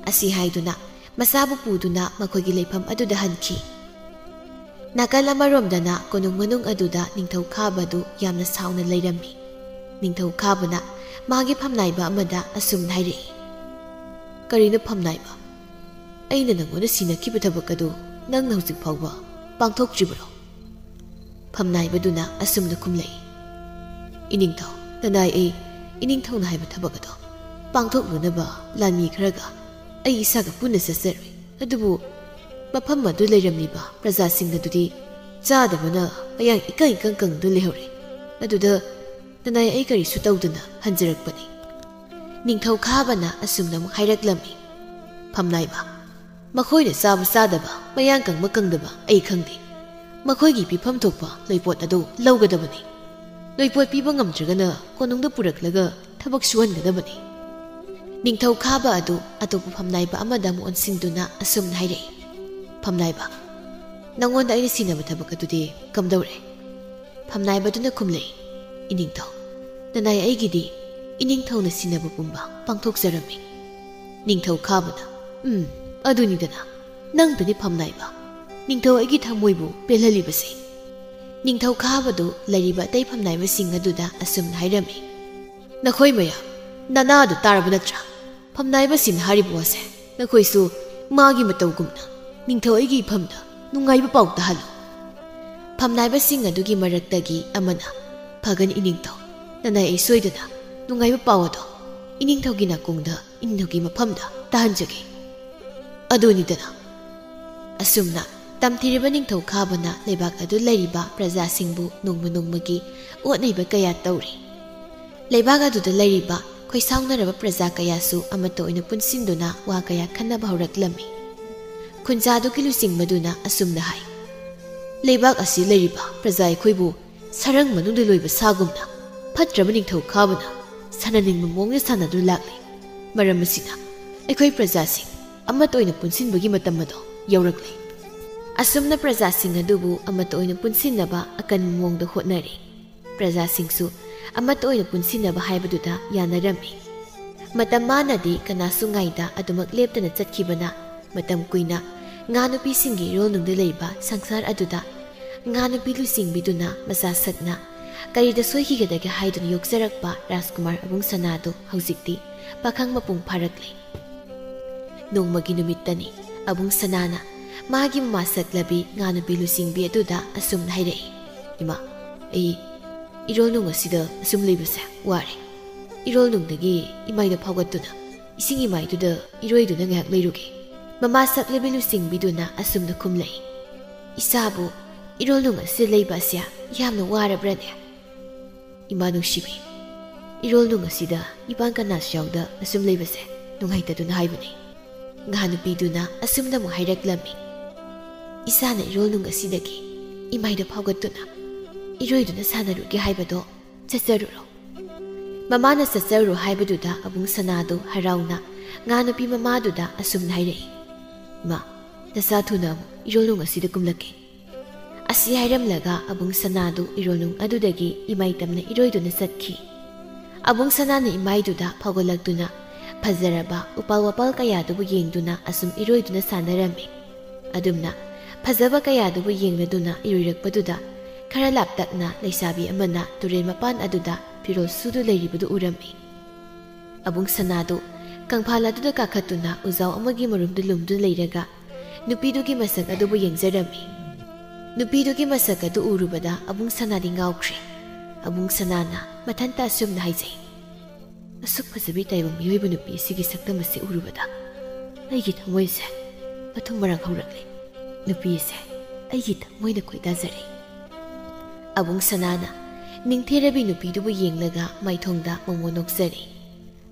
ꯑꯁꯤ ꯍꯥꯏꯗꯨꯅ ꯃꯆꯥꯕꯨ ꯄꯨꯗꯨꯅ ꯃꯈꯣꯏꯒꯤ ꯂꯩꯐꯝ ꯑꯗꯨꯗ ꯍꯟꯈꯤ꯫ ꯅꯥꯀꯜ ꯑꯃꯔꯣꯝꯗꯅ ꯀꯣꯅꯨꯡ ꯃꯅꯨꯡ ꯑꯗꯨꯗ ꯅꯤꯡꯊꯧ ꯈꯥꯕꯗꯨ ꯌꯥꯝꯅ ꯁꯥꯎꯅ ꯂꯩꯔꯝꯃꯤ꯫ ꯅꯤꯡꯊꯧ ꯈꯥꯕꯅ ꯃꯥꯒꯤ ꯐꯝꯅꯥꯏꯕ ꯑꯃꯗ ꯑꯁꯨꯝꯅ ꯍꯥꯏꯔꯛꯏ, "ꯀꯔꯤꯅꯣ ꯐꯝꯅꯥꯏꯕ? ꯑꯩꯅ ꯅꯪꯉꯣꯟꯗ ꯁꯤꯟꯅꯈꯤꯕ ꯊꯕꯛ ꯑꯗꯨ ꯅꯪꯅ ꯍꯧꯖꯤꯛ ꯐꯥꯎꯕ ꯄꯥꯡꯊꯣꯛꯇ꯭ꯔꯤꯕꯔꯣ?" ꯐꯝꯅꯥꯏꯕꯗꯨꯅ ꯑꯁꯨꯝꯅ ꯈꯨꯝꯂꯛꯏ, "ꯏꯅꯤꯡꯊꯧ, ꯅꯅꯥꯏ ꯑꯩ ꯏꯅꯤꯡꯊꯧꯅ ꯍꯥꯏꯕ ꯊꯕꯛ ꯑꯗꯣ ꯄꯥꯡꯊꯣꯛꯅꯅꯕ ꯂꯥꯟꯃꯤ ꯈꯔꯒ ꯑꯩ ꯏꯁꯥꯒ ꯄꯨꯟꯅ ꯆꯠꯆꯔꯨꯏ꯫ ꯑꯗꯨꯕꯨ ꯃꯐꯝ ꯑꯗꯨ ꯂꯩꯔꯝꯂꯤꯕ ꯄ꯭ꯔꯖꯥꯁꯤꯡ ꯑꯗꯨꯗꯤ ꯆꯥꯗꯕꯅ ꯃꯌꯥꯡ ꯏꯀꯪ ꯏꯀꯪ ꯀꯪꯗꯨꯅ ꯂꯩꯍꯧꯔꯦ꯫ ꯑꯗꯨꯗ ꯅꯅꯥꯏ ꯑꯩ ꯀꯔꯤꯁꯨ ꯇꯧꯗꯅ ꯍꯟꯖꯔꯛꯄꯅꯤ"꯫ ꯅꯤꯡꯊꯧ ꯈꯥꯕꯅ ꯑꯁꯨꯝꯅ ꯑꯃꯨꯛ ꯍꯥꯏꯔꯛꯂꯝꯃꯤ, "ꯐꯝꯅꯥꯏꯕ, ꯃꯈꯣꯏꯅ ꯆꯥꯕ ꯆꯥꯗꯕ, ꯃꯌꯥꯡ ꯀꯪꯕ ꯀꯪꯗꯕ ꯑꯩ ꯈꯪꯗꯦ꯫ ꯃꯈꯣꯏꯒꯤ ꯄꯤꯐꯝ ꯊꯣꯛꯄ ꯂꯣꯏꯄꯣꯠ ꯑꯗꯨ ꯂꯧꯒꯗꯕꯅꯤ꯫ ꯂꯣꯏꯄꯣꯠ ꯄꯤꯕ ꯉꯝꯗ꯭ꯔꯒꯅ ꯀꯣꯅꯨꯡꯗ ꯄꯨꯔꯛꯂꯒ ꯊꯕꯛ ꯁꯨꯍꯟꯒꯗꯕꯅꯤ"꯫ ꯅꯤꯡꯊꯧ ꯈꯥꯕ ꯑꯗꯨ ꯑꯇꯣꯞꯄ ꯐꯝꯅꯥꯏꯕ ꯑꯃꯗ ꯑꯃꯨꯛ ꯑꯣꯟꯁꯤꯟꯗꯨꯅ ꯑꯁꯨꯝꯅ ꯍꯥꯏꯔꯛꯏ, "ꯐꯝꯅꯥꯏꯕ, ꯅꯪꯉꯣꯟꯗ ꯑꯩꯅ ꯁꯤꯟꯅꯕ ꯊꯕꯛ ꯑꯗꯨꯗꯤ ꯀꯝꯗꯧꯔꯦ?" ꯐꯝꯅꯥꯏꯕꯗꯨꯅ ꯈꯨꯝꯂꯛꯏ, "ꯏꯅꯤꯡꯊꯧ, ꯅꯅꯥꯏ ꯑꯩꯒꯤꯗꯤ ꯏꯅꯤꯡꯊꯧꯅ ꯁꯤꯟꯅꯕ ꯄꯨꯝꯕ ꯄꯥꯡꯊꯣꯛꯆꯔꯝꯃꯤ"꯫ ꯅꯤꯡꯊꯧ ꯈꯥꯕꯅ, "ꯎꯝ, ꯑꯗꯨꯅꯤꯗꯅ, ꯅꯪꯗꯨꯅꯤ ꯐꯝꯅꯥꯏꯕ, ꯅꯤꯡꯊꯧ ꯑꯩꯒꯤ ꯊꯃꯣꯏꯕꯨ ꯄꯦꯜꯍꯜꯂꯤꯕꯁꯦ"꯫ ꯅꯤꯡꯊꯧ ꯈꯥꯕꯗꯨ ꯂꯩꯔꯤꯕ ꯑꯇꯩ ꯐꯝꯅꯥꯏꯕꯁꯤꯡ ꯑꯗꯨꯗ ꯑꯁꯨꯝꯅ ꯍꯥꯏꯔꯝꯃꯤ, "ꯅꯈꯣꯏ ꯃꯌꯥꯝ, ꯅꯅꯥꯗꯨ ꯇꯥꯔꯕ ꯅꯠꯇ꯭ꯔꯥ? ꯐꯝꯅꯥꯏꯕꯁꯤꯡꯅ ꯍꯥꯏꯔꯤꯕ ꯋꯥꯁꯦ ꯅꯈꯣꯏꯁꯨ ꯃꯥꯒꯤ ꯃꯇꯧꯒꯨꯝꯅ ꯅꯤꯡꯊꯧ ꯑꯩꯒꯤ ꯏꯐꯝꯗ ꯅꯨꯡꯉꯥꯏꯕ ꯄꯥꯎ ꯇꯥꯍꯜꯂꯨ"꯫ ꯐꯝꯅꯥꯏꯕꯁꯤꯡ ꯑꯗꯨꯒꯤ ꯃꯔꯛꯇꯒꯤ ꯑꯃꯅ, "ꯐꯒꯅꯤ ꯏꯅꯤꯡꯊꯧ, ꯅꯅꯥꯏ ꯑꯩ ꯁꯣꯏꯗꯅ ꯅꯨꯡꯉꯥꯏꯕ ꯄꯥꯎ ꯑꯗꯣ ꯏꯅꯤꯡꯊꯧꯒꯤ ꯅꯥꯀꯣꯡꯗ, ꯏꯅꯤꯡꯊꯧꯒꯤ ꯃꯐꯝꯗ ꯇꯥꯍꯟꯖꯒꯦ"꯫ ꯑꯗꯨꯅꯤꯗꯅ꯫ ꯑꯁꯨꯝꯅ ꯇꯝꯊꯤꯔꯤꯕ ꯅꯤꯡꯊꯧ ꯈꯥꯕꯅ ꯂꯩꯕꯥꯛ ꯑꯗꯨ ꯂꯩꯔꯤꯕ ꯄ꯭ꯔꯖꯥꯁꯤꯡꯕꯨ ꯅꯣꯡꯃ ꯅꯣꯡꯃꯒꯤ ꯑꯣꯠꯅꯩꯕ ꯀꯌꯥ ꯇꯧꯔꯤ꯫ ꯂꯩꯕꯥꯛ ꯑꯗꯨꯗ ꯂꯩꯔꯤꯕ ꯈꯣꯏꯁꯥꯎꯅꯔꯕ ꯄ꯭ꯔꯖꯥ ꯀꯌꯥꯁꯨ ꯑꯃꯠꯇ ꯑꯣꯏꯅ ꯄꯨꯟꯁꯤꯟꯗꯨꯅ ꯋꯥ ꯀꯌꯥ ꯈꯟꯅꯕ ꯍꯧꯔꯛꯂꯝꯃꯤ꯫ ꯈꯨꯟꯖꯥꯗꯨꯒꯤ ꯂꯨꯆꯤꯡꯕꯗꯨꯅ ꯑꯁꯨꯝꯅ ꯍꯥꯏ, "ꯂꯩꯕꯥꯛ ꯑꯁꯤ ꯂꯩꯔꯤꯕ ꯄ꯭ꯔꯖꯥ ꯑꯩꯈꯣꯏꯕꯨ ꯁꯔꯪ ꯃꯅꯨꯡꯗ ꯂꯣꯏꯕ ꯁꯥꯒꯨꯝꯅ ꯐꯠꯇ꯭ꯔꯕ ꯅꯤꯡꯊꯧ ꯈꯥꯕꯅ ꯁꯥꯟꯅꯅꯤꯡꯕ ꯃꯑꯣꯡꯗ ꯁꯥꯟꯅꯗꯨꯅ ꯂꯥꯛꯂꯤ꯫ ꯃꯔꯝ ꯑꯁꯤꯅ ꯑꯩꯈꯣꯏ ꯄ꯭ꯔꯖꯥꯁꯤꯡ ꯑꯃꯠꯇ ꯑꯣꯏꯅ ꯄꯨꯟꯁꯤꯟꯕꯒꯤ ꯃꯇꯝ ꯑꯗꯣ ꯌꯧꯔꯛꯂꯦ꯫" ꯑꯁꯨꯝꯅ ꯄ꯭ꯔꯖꯥꯁꯤꯡ ꯑꯗꯨꯕꯨ ꯑꯃꯠꯇ ꯑꯣꯏꯅ ꯄꯨꯟꯁꯤꯟꯅꯕ ꯑꯀꯟꯕ ꯃꯑꯣꯡꯗ ꯍꯣꯠꯅꯔꯤ꯫ ꯄ꯭ꯔꯖꯥꯁꯤꯡꯁꯨ ꯑꯃꯠꯇ ꯑꯣꯏꯅ ꯄꯨꯟꯁꯤꯟꯅꯕ ꯍꯥꯏꯕꯗꯨꯗ ꯌꯥꯅꯔꯝꯃꯤ꯫ ꯃꯇꯝ ꯃꯥꯅꯗꯤ ꯀꯅꯥꯁꯨ ꯉꯥꯏꯗ ꯑꯗꯨꯃꯛ ꯂꯦꯞꯇꯅ ꯆꯠꯈꯤꯕꯅ ꯃꯇꯝ ꯀꯨꯏꯅ ꯉꯥ ꯅꯨꯄꯤꯁꯤꯡꯒꯤ ꯏꯔꯣꯜꯅꯨꯡꯗ ꯂꯩꯕ ꯁꯪꯁꯥꯔ ꯑꯗꯨꯗ ꯉꯥ ꯅꯨꯄꯤ ꯂꯨꯆꯤꯡꯕꯤꯗꯨꯅ ꯃꯆꯥ ꯁꯛꯅ ꯀꯔꯤꯗ ꯁꯣꯏꯈꯤꯒꯗꯒꯦ ꯍꯥꯏꯗꯨꯅ ꯌꯣꯛꯆꯔꯛꯄ ꯔꯥꯖꯀꯨꯃꯥꯔ ꯑꯕꯨꯡ ꯁꯅꯥꯗꯨ ꯍꯧꯖꯤꯛꯇꯤ ꯄꯥꯈꯪ ꯃꯄꯨꯡ ꯐꯥꯔꯛꯂꯦ꯫ ꯅꯣꯡꯃꯒꯤ ꯅꯨꯃꯤꯠꯇꯅꯤ ꯑꯕꯨꯡ ꯁꯅꯥꯅ ꯃꯥꯒꯤ ꯃꯃꯥ ꯁꯛꯂꯕꯤ ꯉꯥ ꯅꯨꯄꯤ ꯂꯨꯆꯤꯡꯕꯤ ꯑꯗꯨꯗ ꯑꯁꯨꯝꯅ ꯍꯥꯏꯔꯛꯏ, "ꯏꯃꯥ, ꯑꯩ ꯏꯔꯣꯜꯅꯨꯡ ꯑꯁꯤꯗ ꯑꯁꯨꯝ ꯂꯩꯕꯁꯦ ꯋꯥꯔꯦ꯫ ꯏꯔꯣꯜꯅꯨꯡꯗꯒꯤ ꯏꯃꯥꯏꯗ ꯐꯥꯎꯒꯠꯇꯨꯅ ꯏꯁꯤꯡ ꯏꯃꯥꯏꯗꯨꯗ ꯏꯔꯣꯏꯗꯨꯅ ꯉꯥꯏꯍꯥꯛ ꯂꯩꯔꯨꯒꯦ꯫" ꯃꯃꯥ ꯁꯛꯂꯕꯤ ꯂꯨꯆꯤꯡꯕꯤꯗꯨꯅ ꯑꯁꯨꯝꯅ ꯈꯨꯝꯂꯛꯏ, "ꯏꯆꯥꯕꯨ ꯏꯔꯣꯜꯅꯨꯡ ꯑꯁꯤꯗ ꯂꯩꯕ ꯑꯁꯦ ꯌꯥꯝꯅ ꯋꯥꯔꯕ꯭ꯔꯅꯦ?" "ꯏꯃꯥ ꯅꯨꯡꯁꯤꯕꯤ, ꯏꯔꯣꯜꯅꯨꯡ ꯑꯁꯤꯗ ꯏꯄꯥꯡ ꯀꯅꯥꯁꯨ ꯌꯥꯎꯗ ꯑꯁꯨꯝ ꯂꯩꯕꯁꯦ ꯅꯨꯡꯉꯥꯏꯇꯗꯨꯅ ꯍꯥꯏꯕꯅꯤ꯫" ꯉꯥ ꯅꯨꯄꯤꯗꯨꯅ ꯑꯁꯨꯝꯅ ꯑꯃꯨꯛ ꯍꯥꯏꯔꯛꯂꯝꯃꯤ, "ꯏꯆꯥꯅ ꯏꯔꯣꯜꯅꯨꯡ ꯑꯁꯤꯗꯒꯤ ꯏꯃꯥꯏꯗ ꯐꯥꯎꯒꯠꯇꯨꯅ ꯏꯔꯣꯏꯗꯨꯅ ꯁꯥꯟꯅꯔꯨꯒꯦ ꯍꯥꯏꯕꯗꯣ ꯆꯠꯆꯔꯨꯔꯣ꯫" ꯃꯃꯥꯅ ꯆꯠꯆꯔꯨꯔꯣ ꯍꯥꯏꯕꯗꯨꯗ ꯑꯕꯨꯡ ꯁꯅꯥꯗꯨ ꯍꯔꯥꯎꯅ ꯉꯥ ꯅꯨꯄꯤ ꯃꯃꯥꯗꯨꯗ ꯑꯁꯨꯝꯅ ꯍꯥꯏꯔꯛꯏ, "ꯏꯃꯥ, ꯅꯆꯥ ꯊꯨꯅ ꯑꯃꯨꯛ ꯏꯔꯣꯜꯅꯨꯡ ꯑꯁꯤꯗ ꯀꯨꯝꯂꯛꯀꯦ꯫" ꯑꯁꯤ ꯍꯥꯏꯔꯝꯂꯒ ꯑꯕꯨꯡ ꯁꯅꯥꯗꯨ ꯏꯔꯣꯜꯅꯨꯡ ꯑꯗꯨꯗꯒꯤ ꯏꯃꯥꯏ ꯇꯝꯅ ꯏꯔꯣꯏꯗꯨꯅ ꯆꯠꯈꯤ꯫ ꯑꯕꯨꯡ ꯁꯅꯥꯅ ꯏꯃꯥꯏꯗꯨꯗ ꯐꯥꯎꯒꯠꯂꯛꯇꯨꯅ ꯐꯖꯔꯕ ꯎꯄꯥꯜ ꯋꯥꯄꯥꯜ ꯀꯌꯥꯗꯨꯕꯨ ꯌꯦꯡꯗꯨꯅ ꯑꯁꯨꯝ ꯏꯔꯣꯏꯗꯨꯅ ꯁꯥꯟꯅꯔꯝꯃꯤ꯫ ꯑꯗꯨꯝꯅ ꯐꯖꯕ ꯀꯌꯥꯗꯨꯕꯨ ꯌꯦꯡꯂꯗꯨꯅ ꯏꯔꯣꯏꯔꯛꯄꯗꯨꯗ ꯈꯔ ꯂꯥꯞꯇꯛꯅ ꯂꯩꯁꯥꯕꯤ ꯑꯃꯅ ꯇꯨꯔꯦꯜ ꯃꯄꯥꯟ ꯑꯗꯨꯗ ꯐꯤꯔꯣꯜ ꯁꯨꯗꯨ ꯂꯩꯔꯤꯕꯗꯨ ꯎꯔꯝꯃꯤ꯫ ꯑꯕꯨꯡ ꯁꯅꯥꯗꯨ ꯀꯪꯐꯥꯜ ꯑꯗꯨꯗ ꯀꯥꯈꯠꯇꯨꯅ ꯎꯖꯥꯎ ꯑꯃꯒꯤ ꯃꯔꯨꯝꯗ ꯂꯨꯝꯗꯨꯅ ꯂꯩꯔꯒ ꯅꯨꯄꯤꯗꯨꯒꯤ ꯃꯁꯛ ꯑꯗꯨꯕꯨ ꯌꯦꯡꯖꯔꯝꯃꯤ꯫ ꯅꯨꯄꯤꯗꯨꯒꯤ ꯃꯁꯛ ꯑꯗꯨ ꯎꯔꯨꯕꯗ ꯑꯕꯨꯡ ꯁꯅꯥꯗꯤ ꯉꯥꯎꯈ꯭ꯔꯦ꯫ ꯑꯕꯨꯡ ꯁꯅꯥꯅ ꯃꯊꯟꯇ ꯑꯁꯨꯝꯅ ꯍꯥꯏꯖꯩ, "ꯑꯁꯨꯛ ꯐꯖꯕꯤ ꯇꯥꯏꯕꯪ ꯃꯤꯑꯣꯏꯕ ꯅꯨꯄꯤ ꯑꯁꯤꯒꯤ ꯁꯛꯇꯝ ꯑꯁꯤ ꯎꯔꯨꯕꯗ ꯑꯩꯒꯤ ꯊꯃꯣꯏꯁꯦ ꯃꯊꯨꯝ ꯃꯔꯥꯡ ꯍꯧꯔꯛꯂꯦ꯫ ꯅꯨꯄꯤ ꯑꯁꯦ ꯑꯩꯒꯤ ꯊꯃꯣꯏꯅ ꯈꯣꯏꯗꯥꯖꯔꯦ꯫" ꯑꯕꯨꯡ ꯁꯅꯥꯅ ꯅꯤꯡꯊꯤꯔꯕꯤ ꯅꯨꯄꯤꯗꯨꯕꯨ ꯌꯦꯡꯂꯒ ꯃꯥꯏꯊꯣꯡꯗ ꯃꯣꯃꯣ ꯅꯣꯛꯆꯔꯦ꯫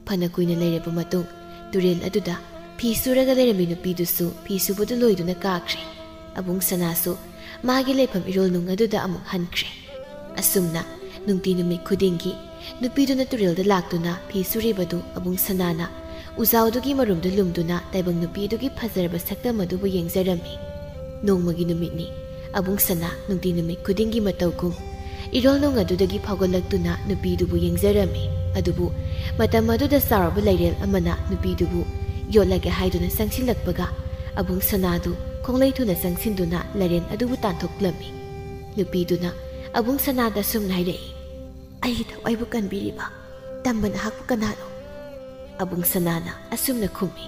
ꯐꯅ ꯀꯨꯏꯅ ꯂꯩꯔꯕ ꯃꯇꯨꯡ, ꯇꯨꯔꯦꯜ ꯑꯗꯨꯗ ꯐꯤ ꯁꯨꯔꯒ ꯂꯩꯔꯝꯃꯤ ꯅꯨꯄꯤꯗꯨꯁꯨ ꯐꯤ ꯁꯨꯕꯗꯨ ꯂꯣꯏꯗꯨꯅ ꯀꯥꯈ꯭ꯔꯦ꯫ ꯑꯕꯨꯡ ꯁꯅꯥꯁꯨ ꯃꯥꯒꯤ ꯂꯩꯐꯝ ꯏꯔꯣꯜꯅꯨꯡ ꯑꯗꯨꯗ ꯑꯃꯨꯛ ꯍꯟꯈ꯭ꯔꯦ꯫ ꯑꯁꯨꯝꯅ ꯅꯨꯡꯇꯤ ꯅꯨꯃꯤꯠ ꯈꯨꯗꯤꯡꯒꯤ ꯅꯨꯄꯤꯗꯨꯅ ꯇꯨꯔꯦꯜꯗ ꯂꯥꯛꯇꯨꯅ ꯐꯤ ꯁꯨꯔꯤꯕꯗꯨ ꯑꯕꯨꯡ ꯁꯅꯥꯅ ꯎꯖꯥꯎꯗꯨꯒꯤ ꯃꯔꯨꯝꯗ ꯂꯨꯝꯗꯨꯅ ꯇꯥꯏꯕꯪ ꯅꯨꯄꯤ ꯑꯗꯨꯒꯤ ꯐꯖꯔꯕ ꯁꯛꯇꯝ ꯑꯗꯨꯕꯨ ꯌꯦꯡꯖꯔꯝꯃꯤ꯫ ꯅꯣꯡꯃꯒꯤ ꯅꯨꯃꯤꯠꯅꯤ꯫ ꯑꯕꯨꯡ ꯁꯅꯥ ꯅꯨꯡꯇꯤ ꯅꯨꯃꯤꯠ ꯈꯨꯗꯤꯡꯒꯤ ꯃꯇꯧꯒꯨꯝ ꯏꯔꯣꯜꯅꯨꯡ ꯑꯗꯨꯗꯒꯤ ꯐꯥꯎꯒꯠꯂꯛꯇꯨꯅ ꯅꯨꯄꯤꯗꯨꯕꯨ ꯌꯦꯡꯖꯔꯝꯃꯤ꯫ ꯑꯗꯨꯕꯨ ꯃꯇꯝ ꯑꯗꯨꯗ ꯆꯥꯎꯔꯕ ꯂꯩꯔꯦꯜ ꯑꯃꯅ ꯅꯨꯄꯤꯗꯨꯕꯨ ꯌꯣꯠꯂꯒꯦ ꯍꯥꯏꯗꯨꯅ ꯆꯪꯁꯤꯜꯂꯛꯄꯒ, ꯑꯕꯨꯡ ꯁꯅꯥꯗꯨ ꯈꯣꯡꯂꯩ ꯊꯨꯅ ꯆꯪꯁꯤꯟꯗꯨꯅ ꯂꯩꯔꯦꯜ ꯑꯗꯨꯕꯨ ꯇꯥꯟꯊꯣꯛꯂꯝꯃꯤ꯫ ꯅꯨꯄꯤꯗꯨꯅ ꯑꯕꯨꯡ ꯁꯅꯥꯗ ꯑꯁꯨꯝꯅ ꯍꯥꯏꯔꯛꯏ, "ꯑꯩꯒꯤ ꯊꯋꯥꯏꯕꯨ ꯀꯟꯕꯤꯔꯤꯕ ꯇꯝꯕ ꯅꯍꯥꯛꯄꯨ ꯀꯅꯥꯅꯣ?" ꯑꯕꯨꯡ ꯁꯅꯥꯅ ꯑꯁꯨꯝꯅ ꯈꯨꯝꯃꯤ,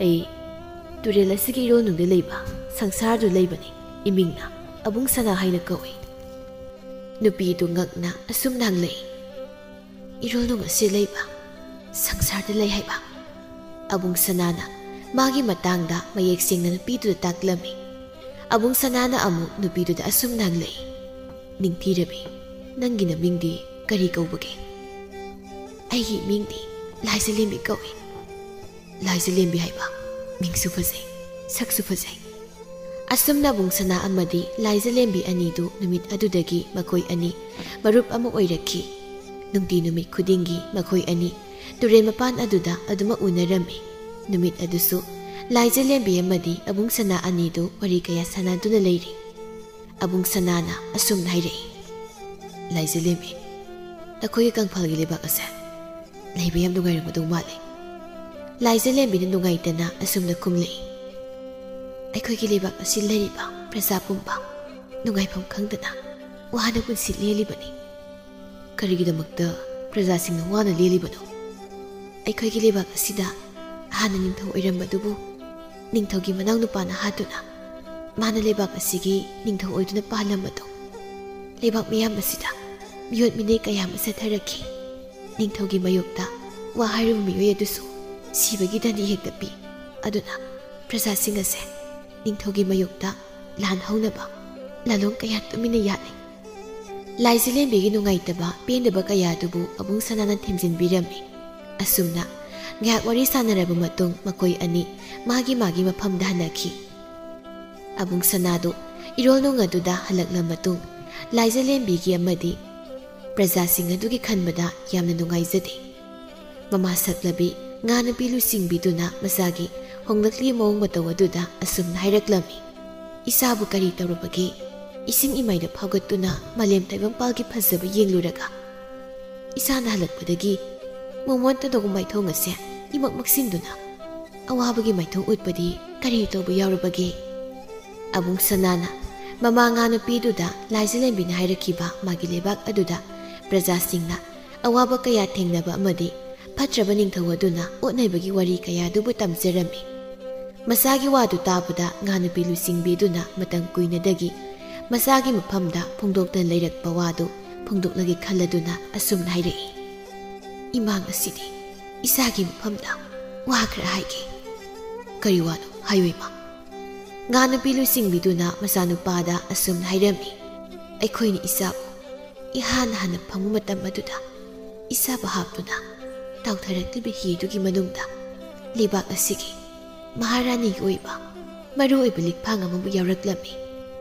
"ꯑꯩ ꯇꯨꯔꯦꯜ ꯑꯁꯤꯒꯤ ꯏꯔꯣꯜꯅꯨꯡꯗ ꯂꯩꯕ ꯁꯪꯁꯥꯔꯗꯨ ꯂꯩꯕꯅꯤ꯫ ꯏꯃꯤꯡꯅ ꯑꯕꯨꯡ ꯁꯅꯥ ꯍꯥꯏꯅ ꯀꯧꯏ꯫" ꯅꯨꯄꯤꯗꯨ ꯉꯛꯅ ꯑꯁꯨꯝꯅ ꯍꯪꯂꯛꯏ, "ꯏꯔꯣꯜꯅꯨꯡ ꯑꯁꯤ ꯂꯩꯕ ꯁꯪꯁꯥꯔꯗ ꯂꯩ ꯍꯥꯏꯕ?" ꯑꯕꯨꯡ ꯁꯅꯥꯅ ꯃꯥꯒꯤ ꯃꯇꯥꯡꯗ ꯃꯌꯦꯛ ꯁꯦꯡꯅ ꯅꯨꯄꯤꯗꯨꯗ ꯇꯥꯛꯂꯝꯃꯤ꯫ ꯑꯕꯨꯡ ꯁꯅꯥꯅ ꯑꯃꯨꯛ ꯅꯨꯄꯤꯗꯨꯗ ꯑꯁꯨꯝꯅ ꯍꯪꯂꯛꯏ, "ꯅꯤꯡꯊꯤꯔꯕꯤ, ꯅꯪꯒꯤ ꯅꯃꯤꯡꯗꯤ ꯀꯔꯤ ꯀꯧꯕꯒꯦ?" "ꯑꯩꯒꯤ ꯃꯤꯡꯗꯤ ꯂꯥꯏꯖꯂꯦꯝꯕꯤ ꯀꯧꯏ꯫" "ꯂꯥꯏꯖꯂꯦꯝꯕꯤ ꯍꯥꯏꯕ ꯃꯤꯡꯁꯨ ꯐꯖꯩ, ꯁꯛꯁꯨ ꯐꯖꯩ꯫" ꯑꯁꯨꯝꯅ ꯑꯕꯨꯡ ꯁꯅꯥ ꯑꯃꯗꯤ ꯂꯥꯏꯖꯂꯦꯝꯕꯤ ꯑꯅꯤꯗꯨ ꯅꯨꯃꯤꯠ ꯑꯗꯨꯗꯒꯤ ꯃꯈꯣꯏ ꯑꯅꯤ ꯃꯔꯨꯞ ꯑꯃ ꯑꯣꯏꯔꯛꯈꯤ꯫ ꯅꯨꯡꯇꯤ ꯅꯨꯃꯤꯠ ꯈꯨꯗꯤꯡꯒꯤ ꯃꯈꯣꯏ ꯑꯅꯤ ꯇꯨꯔꯦꯜ ꯃꯄꯥꯟ ꯑꯗꯨꯗ ꯑꯗꯨꯃꯛ ꯎꯅꯔꯝꯃꯤ꯫ ꯅꯨꯃꯤꯠ ꯑꯗꯨꯁꯨ ꯂꯥꯏꯖꯂꯦꯝꯕꯤ ꯑꯃꯗꯤ ꯑꯕꯨꯡ ꯁꯅꯥ ꯑꯅꯤꯗꯨ ꯋꯥꯔꯤ ꯀꯌꯥ ꯁꯥꯟꯅꯗꯨꯅ ꯂꯩꯔꯤ꯫ ꯑꯕꯨꯡ ꯁꯅꯥꯅ ꯑꯁꯨꯝꯅ ꯍꯥꯏꯔꯛꯏ, "ꯂꯥꯏꯖꯂꯦꯝꯕꯤ, ꯅꯈꯣꯏꯒꯤ ꯀꯪꯐꯥꯜꯒꯤ ꯂꯩꯕꯥꯛ ꯑꯁꯦ ꯂꯩꯕ ꯌꯥꯝ ꯅꯨꯡꯉꯥꯏꯔꯝꯒꯗꯧ ꯃꯥꯜꯂꯤ꯫" ꯂꯥꯏꯖꯂꯦꯝꯕꯤꯅ ꯅꯨꯡꯉꯥꯏꯇꯅ ꯑꯁꯨꯝꯅ ꯈꯨꯝꯂꯛꯏ, "ꯑꯩꯈꯣꯏꯒꯤ ꯂꯩꯕꯥꯛ ꯑꯁꯤ ꯂꯩꯔꯤꯕ ꯄ꯭ꯔꯖꯥ ꯄꯨꯝꯕ ꯅꯨꯡꯉꯥꯏꯐꯝ ꯈꯪꯗꯅ ꯋꯥꯅ ꯄꯨꯟꯁꯤ ꯂꯦꯜꯂꯤꯕꯅꯤ꯫" "ꯀꯔꯤꯒꯤꯗꯃꯛꯇ ꯄ꯭ꯔꯖꯥꯁꯤꯡꯅ ꯋꯥꯅ ꯂꯦꯜꯂꯤꯕꯅꯣ?" "ꯑꯩꯈꯣꯏꯒꯤ ꯂꯩꯕꯥꯛ ꯑꯁꯤꯗ ꯍꯥꯟꯅ ꯅꯤꯡꯊꯧ ꯑꯣꯏꯔꯝꯕꯗꯨꯕꯨ ꯅꯤꯡꯊꯧꯒꯤ ꯃꯅꯥꯎꯅꯨꯄꯥꯅ ꯍꯥꯠꯇꯨꯅ ꯃꯥꯅ ꯂꯩꯕꯥꯛ ꯑꯁꯤꯒꯤ ꯅꯤꯡꯊꯧ ꯑꯣꯏꯗꯨꯅ ꯄꯥꯜꯂꯝꯕꯗꯣ ꯂꯩꯕꯥꯛ ꯃꯤꯌꯥꯝ ꯑꯁꯤꯗ ꯃꯤꯑꯣꯠ ꯃꯤꯅꯩ ꯀꯌꯥ ꯑꯃ ꯆꯠꯊꯔꯛꯈꯤ꯫ ꯅꯤꯡꯊꯧꯒꯤ ꯃꯥꯌꯣꯛꯇ ꯋꯥ ꯍꯥꯏꯔꯨꯕ ꯃꯤꯑꯣꯏ ꯑꯗꯨꯁꯨ ꯁꯤꯕꯒꯤ ꯗꯟꯗꯤ ꯍꯦꯛꯇ ꯄꯤ꯫ ꯑꯗꯨꯅ ꯄ꯭ꯔꯖꯥꯁꯤꯡ ꯑꯁꯦ ꯅꯤꯡꯊꯧꯒꯤ ꯃꯥꯌꯣꯛꯇ ꯂꯥꯟ ꯍꯧꯅꯕ ꯂꯥꯂꯣꯡ ꯀꯌꯥ ꯇꯨꯃꯤꯟꯅ ꯌꯥꯠꯂꯤ꯫" ꯂꯥꯏꯖꯂꯦꯝꯕꯤꯒꯤ ꯅꯨꯡꯉꯥꯏꯇꯕ ꯄꯦꯟꯗꯕ ꯀꯌꯥ ꯑꯗꯨꯕꯨ ꯑꯕꯨꯡ ꯁꯅꯥꯅ ꯊꯦꯝꯖꯤꯟꯕꯤꯔꯝꯃꯤ꯫ ꯑꯁꯨꯝꯅ ꯉꯥꯏꯍꯥꯛ ꯋꯥꯔꯤ ꯁꯥꯟꯅꯔꯕ ꯃꯇꯨꯡ ꯃꯈꯣꯏ ꯑꯅꯤ ꯃꯥꯒꯤ ꯃꯥꯒꯤ ꯃꯐꯝꯗ ꯍꯟꯅꯈꯤ꯫ ꯑꯕꯨꯡ ꯁꯅꯥꯗꯨ ꯏꯔꯣꯜꯅꯨꯡ ꯑꯗꯨꯗ ꯍꯜꯂꯛꯂ ꯃꯇꯨꯡ ꯂꯥꯏꯖꯂꯦꯝꯕꯤꯒꯤ ꯑꯃꯗꯤ ꯄ꯭ꯔꯖꯥꯁꯤꯡ ꯑꯗꯨꯒꯤ ꯈꯟꯕꯗ ꯌꯥꯝꯅ ꯅꯨꯡꯉꯥꯏꯖꯗꯦ꯫ ꯃꯃꯥ ꯁꯛꯂꯕꯤ ꯉꯥ ꯅꯨꯄꯤ ꯂꯨꯆꯤꯡꯕꯤꯗꯨꯅ ꯃꯆꯥꯒꯤ ꯍꯣꯡꯂꯛꯂꯤ ꯃꯑꯣꯡ ꯃꯇꯧ ꯑꯗꯨꯗ ꯑꯁꯨꯝꯅ ꯍꯥꯏꯔꯛꯂꯝꯃꯤ, "ꯏꯆꯥꯕꯨ ꯀꯔꯤ ꯇꯧꯔꯕꯒꯦ? ꯏꯁꯤꯡ ꯏꯃꯥꯏꯗ ꯐꯥꯎꯒꯠꯇꯨꯅ ꯃꯥꯂꯦꯝ ꯇꯥꯏꯕꯪꯄꯥꯜꯒꯤ ꯐꯖꯕ ꯌꯦꯡꯂꯨꯔꯒ ꯏꯆꯥꯅ ꯍꯜꯂꯛꯄꯗꯒꯤ ꯃꯣꯃꯣꯟ ꯇꯗꯧꯕ ꯃꯥꯏꯊꯣꯡ ꯑꯁꯦ ꯏꯃꯛ ꯃꯛꯁꯤꯟꯗꯨꯅ ꯑꯋꯥꯕꯒꯤ ꯃꯥꯏꯊꯣꯡ ꯎꯠꯄꯗꯤ ꯀꯔꯤ ꯇꯧꯕ ꯌꯥꯎꯔꯕꯒꯦ?" ꯑꯕꯨꯡ ꯁꯅꯥꯅ ꯃꯃꯥ ꯉꯥ ꯅꯨꯄꯤꯗꯨꯗ ꯂꯥꯏꯖꯂꯦꯝꯕꯤꯅ ꯍꯥꯏꯔꯛꯈꯤꯕ ꯃꯥꯒꯤ ꯂꯩꯕꯥꯛ ꯑꯗꯨꯗ ꯄ꯭ꯔꯖꯥꯁꯤꯡꯅ ꯑꯋꯥꯕ ꯀꯌꯥ ꯊꯦꯡꯅꯕ ꯑꯃꯗꯤ ꯐꯠꯇ꯭ꯔꯕ ꯅꯤꯡꯊꯧ ꯑꯗꯨꯅ ꯑꯣꯠꯅꯩꯕꯒꯤ ꯋꯥꯔꯤ ꯀꯌꯥ ꯑꯗꯨꯕꯨ ꯇꯝꯖꯔꯝꯃꯤ꯫ ꯃꯆꯥꯒꯤ ꯋꯥꯗꯨ ꯇꯥꯕꯗ ꯉꯥ ꯅꯨꯄꯤ ꯂꯨꯆꯤꯡꯕꯤꯗꯨꯅ ꯃꯇꯝ ꯀꯨꯏꯅꯗꯒꯤ ꯃꯆꯥꯒꯤ ꯃꯐꯝꯗ ꯐꯣꯡꯗꯣꯛꯇꯅ ꯂꯩꯔꯛꯄ ꯋꯥꯗꯨ ꯐꯣꯡꯗꯣꯛꯂꯒꯦ ꯈꯜꯂꯗꯨꯅ ꯑꯁꯨꯝꯅ ꯍꯥꯏꯔꯛꯏ, "ꯏꯃꯥ ꯉꯁꯤꯗꯤ ꯏꯆꯥꯒꯤ ꯃꯐꯝꯗ ꯋꯥ ꯈꯔ ꯍꯥꯏꯒꯦ꯫" "ꯀꯔꯤ ꯋꯥꯅꯣ? ꯍꯥꯏꯌꯨ ꯏꯃꯥ꯫" ꯉꯥ ꯅꯨꯄꯤ ꯂꯨꯆꯤꯡꯕꯤꯗꯨꯅ ꯃꯆꯥꯅꯨꯄꯥꯗ ꯑꯁꯨꯝꯅ ꯍꯥꯏꯔꯝꯃꯤ, "ꯑꯩꯈꯣꯏꯅ ꯏꯆꯥꯕꯨ ꯏꯍꯥꯟ ꯍꯥꯟꯅ ꯐꯪꯕ ꯃꯇꯝ ꯑꯗꯨꯗ ꯏꯆꯥꯕꯨ ꯍꯥꯞꯇꯨꯅ ꯇꯥꯎꯊꯔꯛꯂꯤꯕ ꯍꯤꯗꯨꯒꯤ ꯃꯅꯨꯡꯗ ꯂꯩꯕꯥꯛ ꯑꯁꯤꯒꯤ ꯃꯍꯥꯔꯥꯅꯤꯒꯤ ꯑꯣꯏꯕ ꯃꯔꯨ ꯑꯣꯏꯕ ꯂꯤꯛꯐꯥꯡ ꯑꯃꯕꯨ ꯌꯥꯎꯔꯛꯂꯝꯃꯤ꯫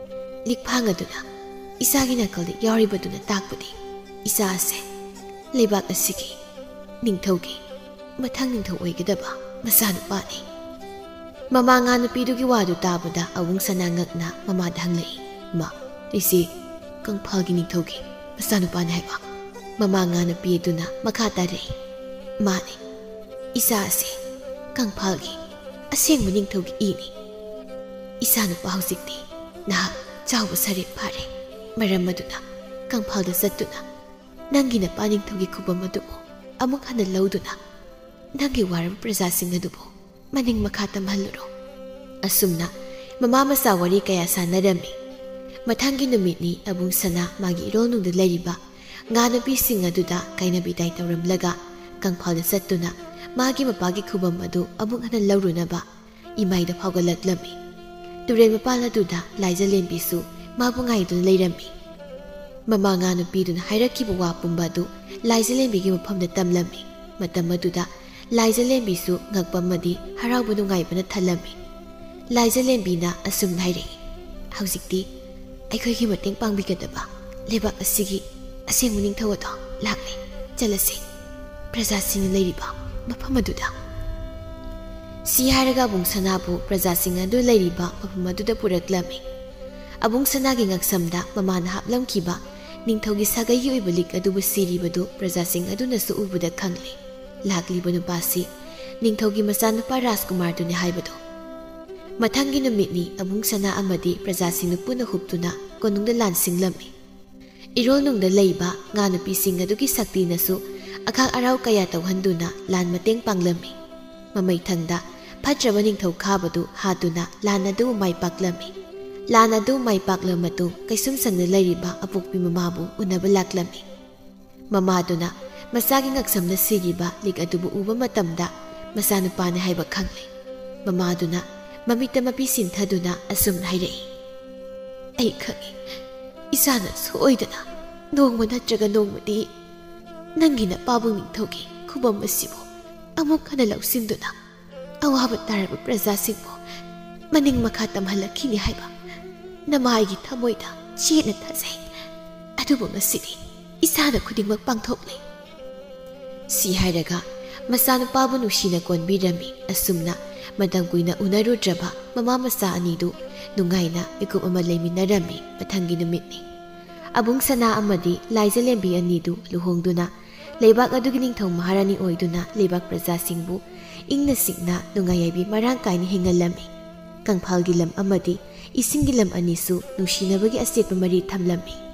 ꯂꯤꯛꯐꯥꯡ ꯑꯗꯨꯅ ꯏꯆꯥꯒꯤ ꯅꯥꯀꯜꯗ ꯌꯥꯎꯔꯤꯕꯗꯨꯅ ꯇꯥꯛꯄꯗꯤ ꯏꯆꯥ ꯑꯁꯦ ꯂꯩꯕꯥꯛ ꯑꯁꯤꯒꯤ ꯅꯤꯡꯊꯧꯒꯤ ꯃꯊꯪ ꯅꯤꯡꯊꯧ ꯑꯣꯏꯒꯗꯕ ꯃꯆꯥꯅꯨꯄꯥꯅꯤ꯫" ꯃꯃꯥ ꯉꯥ ꯅꯨꯄꯤꯗꯨꯒꯤ ꯋꯥꯗꯨ ꯇꯥꯕꯗ ꯑꯕꯨꯡ ꯁꯅꯥ ꯉꯛꯅ ꯃꯃꯥꯗ ꯍꯪꯂꯛꯏ, "ꯃꯥ, ꯑꯩꯁꯤ ꯀꯪꯐꯥꯜꯒꯤ ꯅꯤꯡꯊꯧꯒꯤ ꯃꯆꯥꯅꯨꯄꯥꯅꯤ ꯍꯥꯏꯕ?" ꯃꯃꯥ ꯉꯥ ꯅꯨꯄꯤ ꯑꯗꯨꯅ ꯃꯈꯥ ꯇꯥꯔꯛꯏ, "ꯃꯥꯅꯤ, ꯏꯆꯥ ꯑꯁꯤ ꯀꯪꯐꯥꯜꯒꯤ ꯑꯁꯦꯡꯕ ꯅꯤꯡꯊꯧꯒꯤ ꯏꯅꯤ꯫ ꯏꯆꯥꯅꯨꯄꯥ ꯍꯧꯖꯤꯛꯇꯤ ꯅꯍꯥꯛ ꯆꯥꯎꯕ ꯁꯥꯔꯦꯞ ꯐꯥꯔꯦ꯫ ꯃꯔꯝ ꯑꯗꯨꯅ ꯀꯪꯐꯥꯜꯗ ꯆꯠꯇꯨꯅ ꯅꯪꯒꯤ ꯅꯄꯥ ꯅꯤꯡꯊꯧꯒꯤ ꯈꯨꯕꯝ ꯑꯗꯨꯕꯨ ꯑꯃꯨꯛ ꯍꯟꯅ ꯂꯧꯗꯨꯅ ꯅꯪꯒꯤ ꯋꯥꯔꯕ ꯄ꯭ꯔꯖꯥꯁꯤꯡ ꯑꯗꯨꯕꯨ ꯃꯅꯤꯡ ꯃꯈꯥ ꯇꯝꯍꯜꯂꯨꯔꯣ꯫" ꯑꯁꯨꯝꯅ ꯃꯃꯥ ꯃꯆꯥ ꯋꯥꯔꯤ ꯀꯌꯥ ꯁꯥꯟꯅꯔꯝꯃꯤ꯫ ꯃꯊꯪꯒꯤ ꯅꯨꯃꯤꯠꯅꯤ ꯑꯕꯨꯡ ꯁꯅꯥ ꯃꯥꯒꯤ ꯏꯔꯣꯜꯅꯨꯡꯗ ꯂꯩꯔꯤꯕ ꯉꯥ ꯅꯨꯄꯤꯁꯤꯡ ꯑꯗꯨꯗ ꯀꯥꯏꯅ ꯕꯤꯗꯥꯏ ꯇꯧꯔꯝꯂꯒ ꯀꯪꯐꯥꯜꯗ ꯆꯠꯇꯨꯅ ꯃꯥꯒꯤ ꯃꯄꯥꯒꯤ ꯈꯨꯕꯝ ꯑꯗꯨ ꯑꯃꯨꯛ ꯍꯟꯅ ꯂꯧꯔꯨꯅꯕ ꯏꯃꯥꯏꯗ ꯐꯥꯎꯒꯠꯂꯛꯂꯝꯃꯤ꯫ ꯇꯨꯔꯦꯜ ꯃꯄꯥꯜ ꯑꯗꯨꯗ ꯂꯥꯏꯖꯂꯦꯝꯕꯤꯁꯨ ꯃꯥꯕꯨ ꯉꯥꯏꯗꯨꯅ ꯂꯩꯔꯝꯃꯤ꯫ ꯃꯃꯥ ꯉꯥ ꯅꯨꯄꯤꯗꯨꯅ ꯍꯥꯏꯔꯛꯈꯤꯕ ꯋꯥ ꯄꯨꯝꯕ ꯑꯗꯨ ꯂꯥꯏꯖꯂꯦꯝꯕꯤꯒꯤ ꯃꯐꯝꯗ ꯇꯝꯂꯝꯃꯤ꯫ ꯃꯇꯝ ꯑꯗꯨꯗ ꯂꯥꯏꯖꯂꯦꯝꯕꯤꯁꯨ ꯉꯛꯄ ꯑꯃꯗꯤ ꯍꯔꯥꯎꯕ ꯅꯨꯡꯉꯥꯏꯕꯅ ꯊꯜꯂꯝꯃꯤ꯫ ꯂꯥꯏꯖꯂꯦꯝꯕꯤꯅ ꯑꯁꯨꯝꯅ ꯍꯥꯏꯔꯛꯏ, "ꯍꯧꯖꯤꯛꯇꯤ ꯑꯩꯈꯣꯏꯒꯤ ꯃꯇꯦꯡ ꯄꯥꯡꯕꯤꯒꯗꯕ ꯂꯩꯕꯥꯛ ꯑꯁꯤꯒꯤ ꯑꯁꯦꯡꯕ ꯅꯤꯡꯊꯧ ꯑꯗꯣ ꯂꯥꯛꯂꯦ꯫ ꯆꯠꯂꯁꯤ, ꯄ꯭ꯔꯖꯥꯁꯤꯡꯅ ꯂꯩꯔꯤꯕ ꯃꯐꯝ ꯑꯗꯨꯗ"꯫ ꯁꯤ ꯍꯥꯏꯔꯒ ꯑꯕꯨꯡ ꯁꯅꯥꯕꯨ ꯄ꯭ꯔꯖꯥꯁꯤꯡ ꯑꯗꯨ ꯂꯩꯔꯤꯕ ꯃꯐꯝ ꯑꯗꯨꯗ ꯄꯨꯔꯛꯂꯝꯃꯤ꯫ ꯑꯕꯨꯡ ꯁꯅꯥꯒꯤ ꯉꯛꯁꯝꯗ ꯃꯃꯥꯅ ꯍꯥꯞꯂꯝꯈꯤꯕ ꯅꯤꯡꯊꯧꯒꯤ ꯁꯥꯒꯩꯒꯤ ꯑꯣꯏꯕ ꯂꯤꯛ ꯑꯗꯨꯕꯨ ꯁꯤꯔꯤꯕꯗꯨ ꯄ꯭ꯔꯖꯥꯁꯤꯡ ꯑꯗꯨꯅꯁꯨ ꯎꯕꯗ ꯈꯪꯂꯦ꯫ ꯂꯥꯛꯂꯤꯕ ꯅꯨꯄꯥꯁꯤ ꯅꯤꯡꯊꯧꯒꯤ ꯃꯆꯥꯅꯨꯄꯥ ꯔꯥꯖꯀꯨꯃꯥꯔꯗꯨꯅꯤ ꯍꯥꯏꯕꯗꯨ꯫ ꯃꯊꯪꯒꯤ ꯅꯨꯃꯤꯠꯅꯤ ꯑꯕꯨꯡ ꯁꯅꯥ ꯑꯃꯗꯤ ꯄ꯭ꯔꯖꯥꯁꯤꯡꯅ ꯄꯨꯟꯅ ꯍꯨꯞꯇꯨꯅ ꯀꯣꯅꯨꯡꯗ ꯂꯥꯟ ꯁꯤꯡꯂꯝꯃꯤ꯫ ꯏꯔꯣꯜꯅꯨꯡꯗ ꯂꯩꯕ ꯉꯥ ꯅꯨꯄꯤꯁꯤꯡ ꯑꯗꯨꯒꯤ ꯁꯛꯇꯤꯅꯁꯨ ꯑꯈꯥꯛ ꯑꯔꯥꯎ ꯀꯌꯥ ꯇꯧꯍꯟꯗꯨꯅ ꯂꯥꯟ ꯃꯇꯦꯡ ꯄꯥꯡꯂꯝꯃꯤ꯫ ꯃꯃꯩꯊꯪꯗ ꯐꯠꯇ꯭ꯔꯕ ꯅꯤꯡꯊꯧ ꯈꯥꯕꯗꯨ ꯍꯥꯠꯇꯨꯅ ꯂꯥꯟ ꯑꯗꯨ ꯃꯥꯏ ꯄꯥꯛꯂꯝꯃꯤ꯫ ꯂꯥꯟ ꯑꯗꯨ ꯃꯥꯏ ꯄꯥꯛꯂꯕ ꯃꯇꯨꯡ ꯀꯩꯁꯨꯝꯁꯪꯗ ꯂꯩꯔꯤꯕ ꯑꯄꯣꯛꯄꯤ ꯃꯃꯥꯕꯨ ꯎꯅꯕ ꯂꯥꯛꯂꯝꯃꯤ꯫ ꯃꯃꯥꯗꯨꯅ ꯃꯆꯥꯒꯤ ꯉꯛꯁꯝꯗ ꯁꯤꯔꯤꯕ ꯂꯤꯛ ꯑꯗꯨꯕꯨ ꯎꯕ ꯃꯇꯝꯗ ꯃꯆꯥꯅꯨꯄꯥꯅꯤ ꯍꯥꯏꯕ ꯈꯪꯂꯦ꯫ ꯃꯃꯥꯗꯨꯅ ꯃꯃꯤꯠꯇ ꯃꯄꯤ ꯁꯤꯟꯊꯗꯨꯅ ꯑꯁꯨꯝꯅ ꯍꯥꯏꯔꯛꯏ, "ꯑꯩ ꯈꯪꯏ, ꯏꯆꯥꯅ ꯁꯣꯏꯗꯅ ꯅꯣꯡꯃ ꯅꯠꯇ꯭ꯔꯒ ꯅꯣꯡꯃꯗꯤ ꯅꯪꯒꯤ ꯅꯄꯥꯕꯨꯡ ꯅꯤꯡꯊꯧꯒꯤ ꯈꯨꯕꯝ ꯑꯁꯤꯕꯨ ꯑꯃꯨꯛ ꯍꯟꯅ ꯂꯧꯁꯤꯟꯗꯨꯅ ꯑꯋꯥꯕ ꯇꯥꯔꯕ ꯄ꯭ꯔꯖꯥꯁꯤꯡꯕꯨ ꯃꯅꯤꯡ ꯃꯈꯥ ꯇꯝꯍꯜꯂꯛꯈꯤꯅꯤ ꯍꯥꯏꯕ ꯅꯃꯥꯏꯒꯤ ꯊꯃꯣꯏꯗ ꯆꯦꯠꯅ ꯊꯥꯖꯩ꯫ ꯑꯗꯨꯕꯨ ꯉꯁꯤꯗꯤ ꯏꯁꯥꯅ ꯈꯨꯗꯤꯡꯃꯛ ꯄꯥꯡꯊꯣꯛꯂꯦ"꯫ ꯁꯤ ꯍꯥꯏꯔꯒ ꯃꯆꯥꯅꯨꯄꯥꯕꯨ ꯅꯨꯡꯁꯤꯅ ꯀꯣꯟꯕꯤꯔꯝꯃꯤ꯫ ꯑꯁꯨꯝꯅ ꯃꯇꯝ ꯀꯨꯏꯅ ꯎꯅꯔꯨꯗ꯭ꯔꯕ ꯃꯃꯥ ꯃꯆꯥ ꯑꯅꯤꯗꯨ ꯅꯨꯡꯉꯥꯏꯅ ꯃꯤꯀꯨꯞ ꯑꯃ ꯂꯩꯃꯤꯟꯅꯔꯝꯃꯤ꯫ ꯃꯊꯪꯒꯤ ꯅꯨꯃꯤꯠꯅꯤ꯫ ꯑꯕꯨꯡ ꯁꯅꯥ ꯑꯃꯗꯤ ꯂꯥꯏꯖꯂꯦꯝꯕꯤ ꯑꯅꯤꯗꯨ ꯂꯨꯍꯣꯡꯗꯨꯅ ꯂꯩꯕꯥꯛ ꯑꯗꯨꯒꯤ ꯅꯤꯡꯊꯧ ꯃꯍꯥꯔꯥꯅꯤ ꯑꯣꯏꯗꯨꯅ ꯂꯩꯕꯥꯛ ꯄ꯭ꯔꯖꯥꯁꯤꯡꯕꯨ ꯏꯪꯅ ꯆꯤꯛꯅ ꯅꯨꯡꯉꯥꯏ ꯌꯥꯏꯕꯤ ꯃꯔꯥꯡ ꯀꯥꯏꯅ ꯍꯤꯡꯍꯜꯂꯝꯃꯤ꯫ ꯀꯪꯐꯥꯜꯒꯤ ꯂꯝ ꯑꯃꯗꯤ ꯏꯁꯤꯡꯒꯤ ꯂꯝ ꯑꯅꯤꯁꯨ ꯅꯨꯡꯁꯤꯅꯕꯒꯤ ꯑꯆꯦꯠꯄ ꯃꯔꯤ ꯊꯝꯂꯝꯃꯤ꯫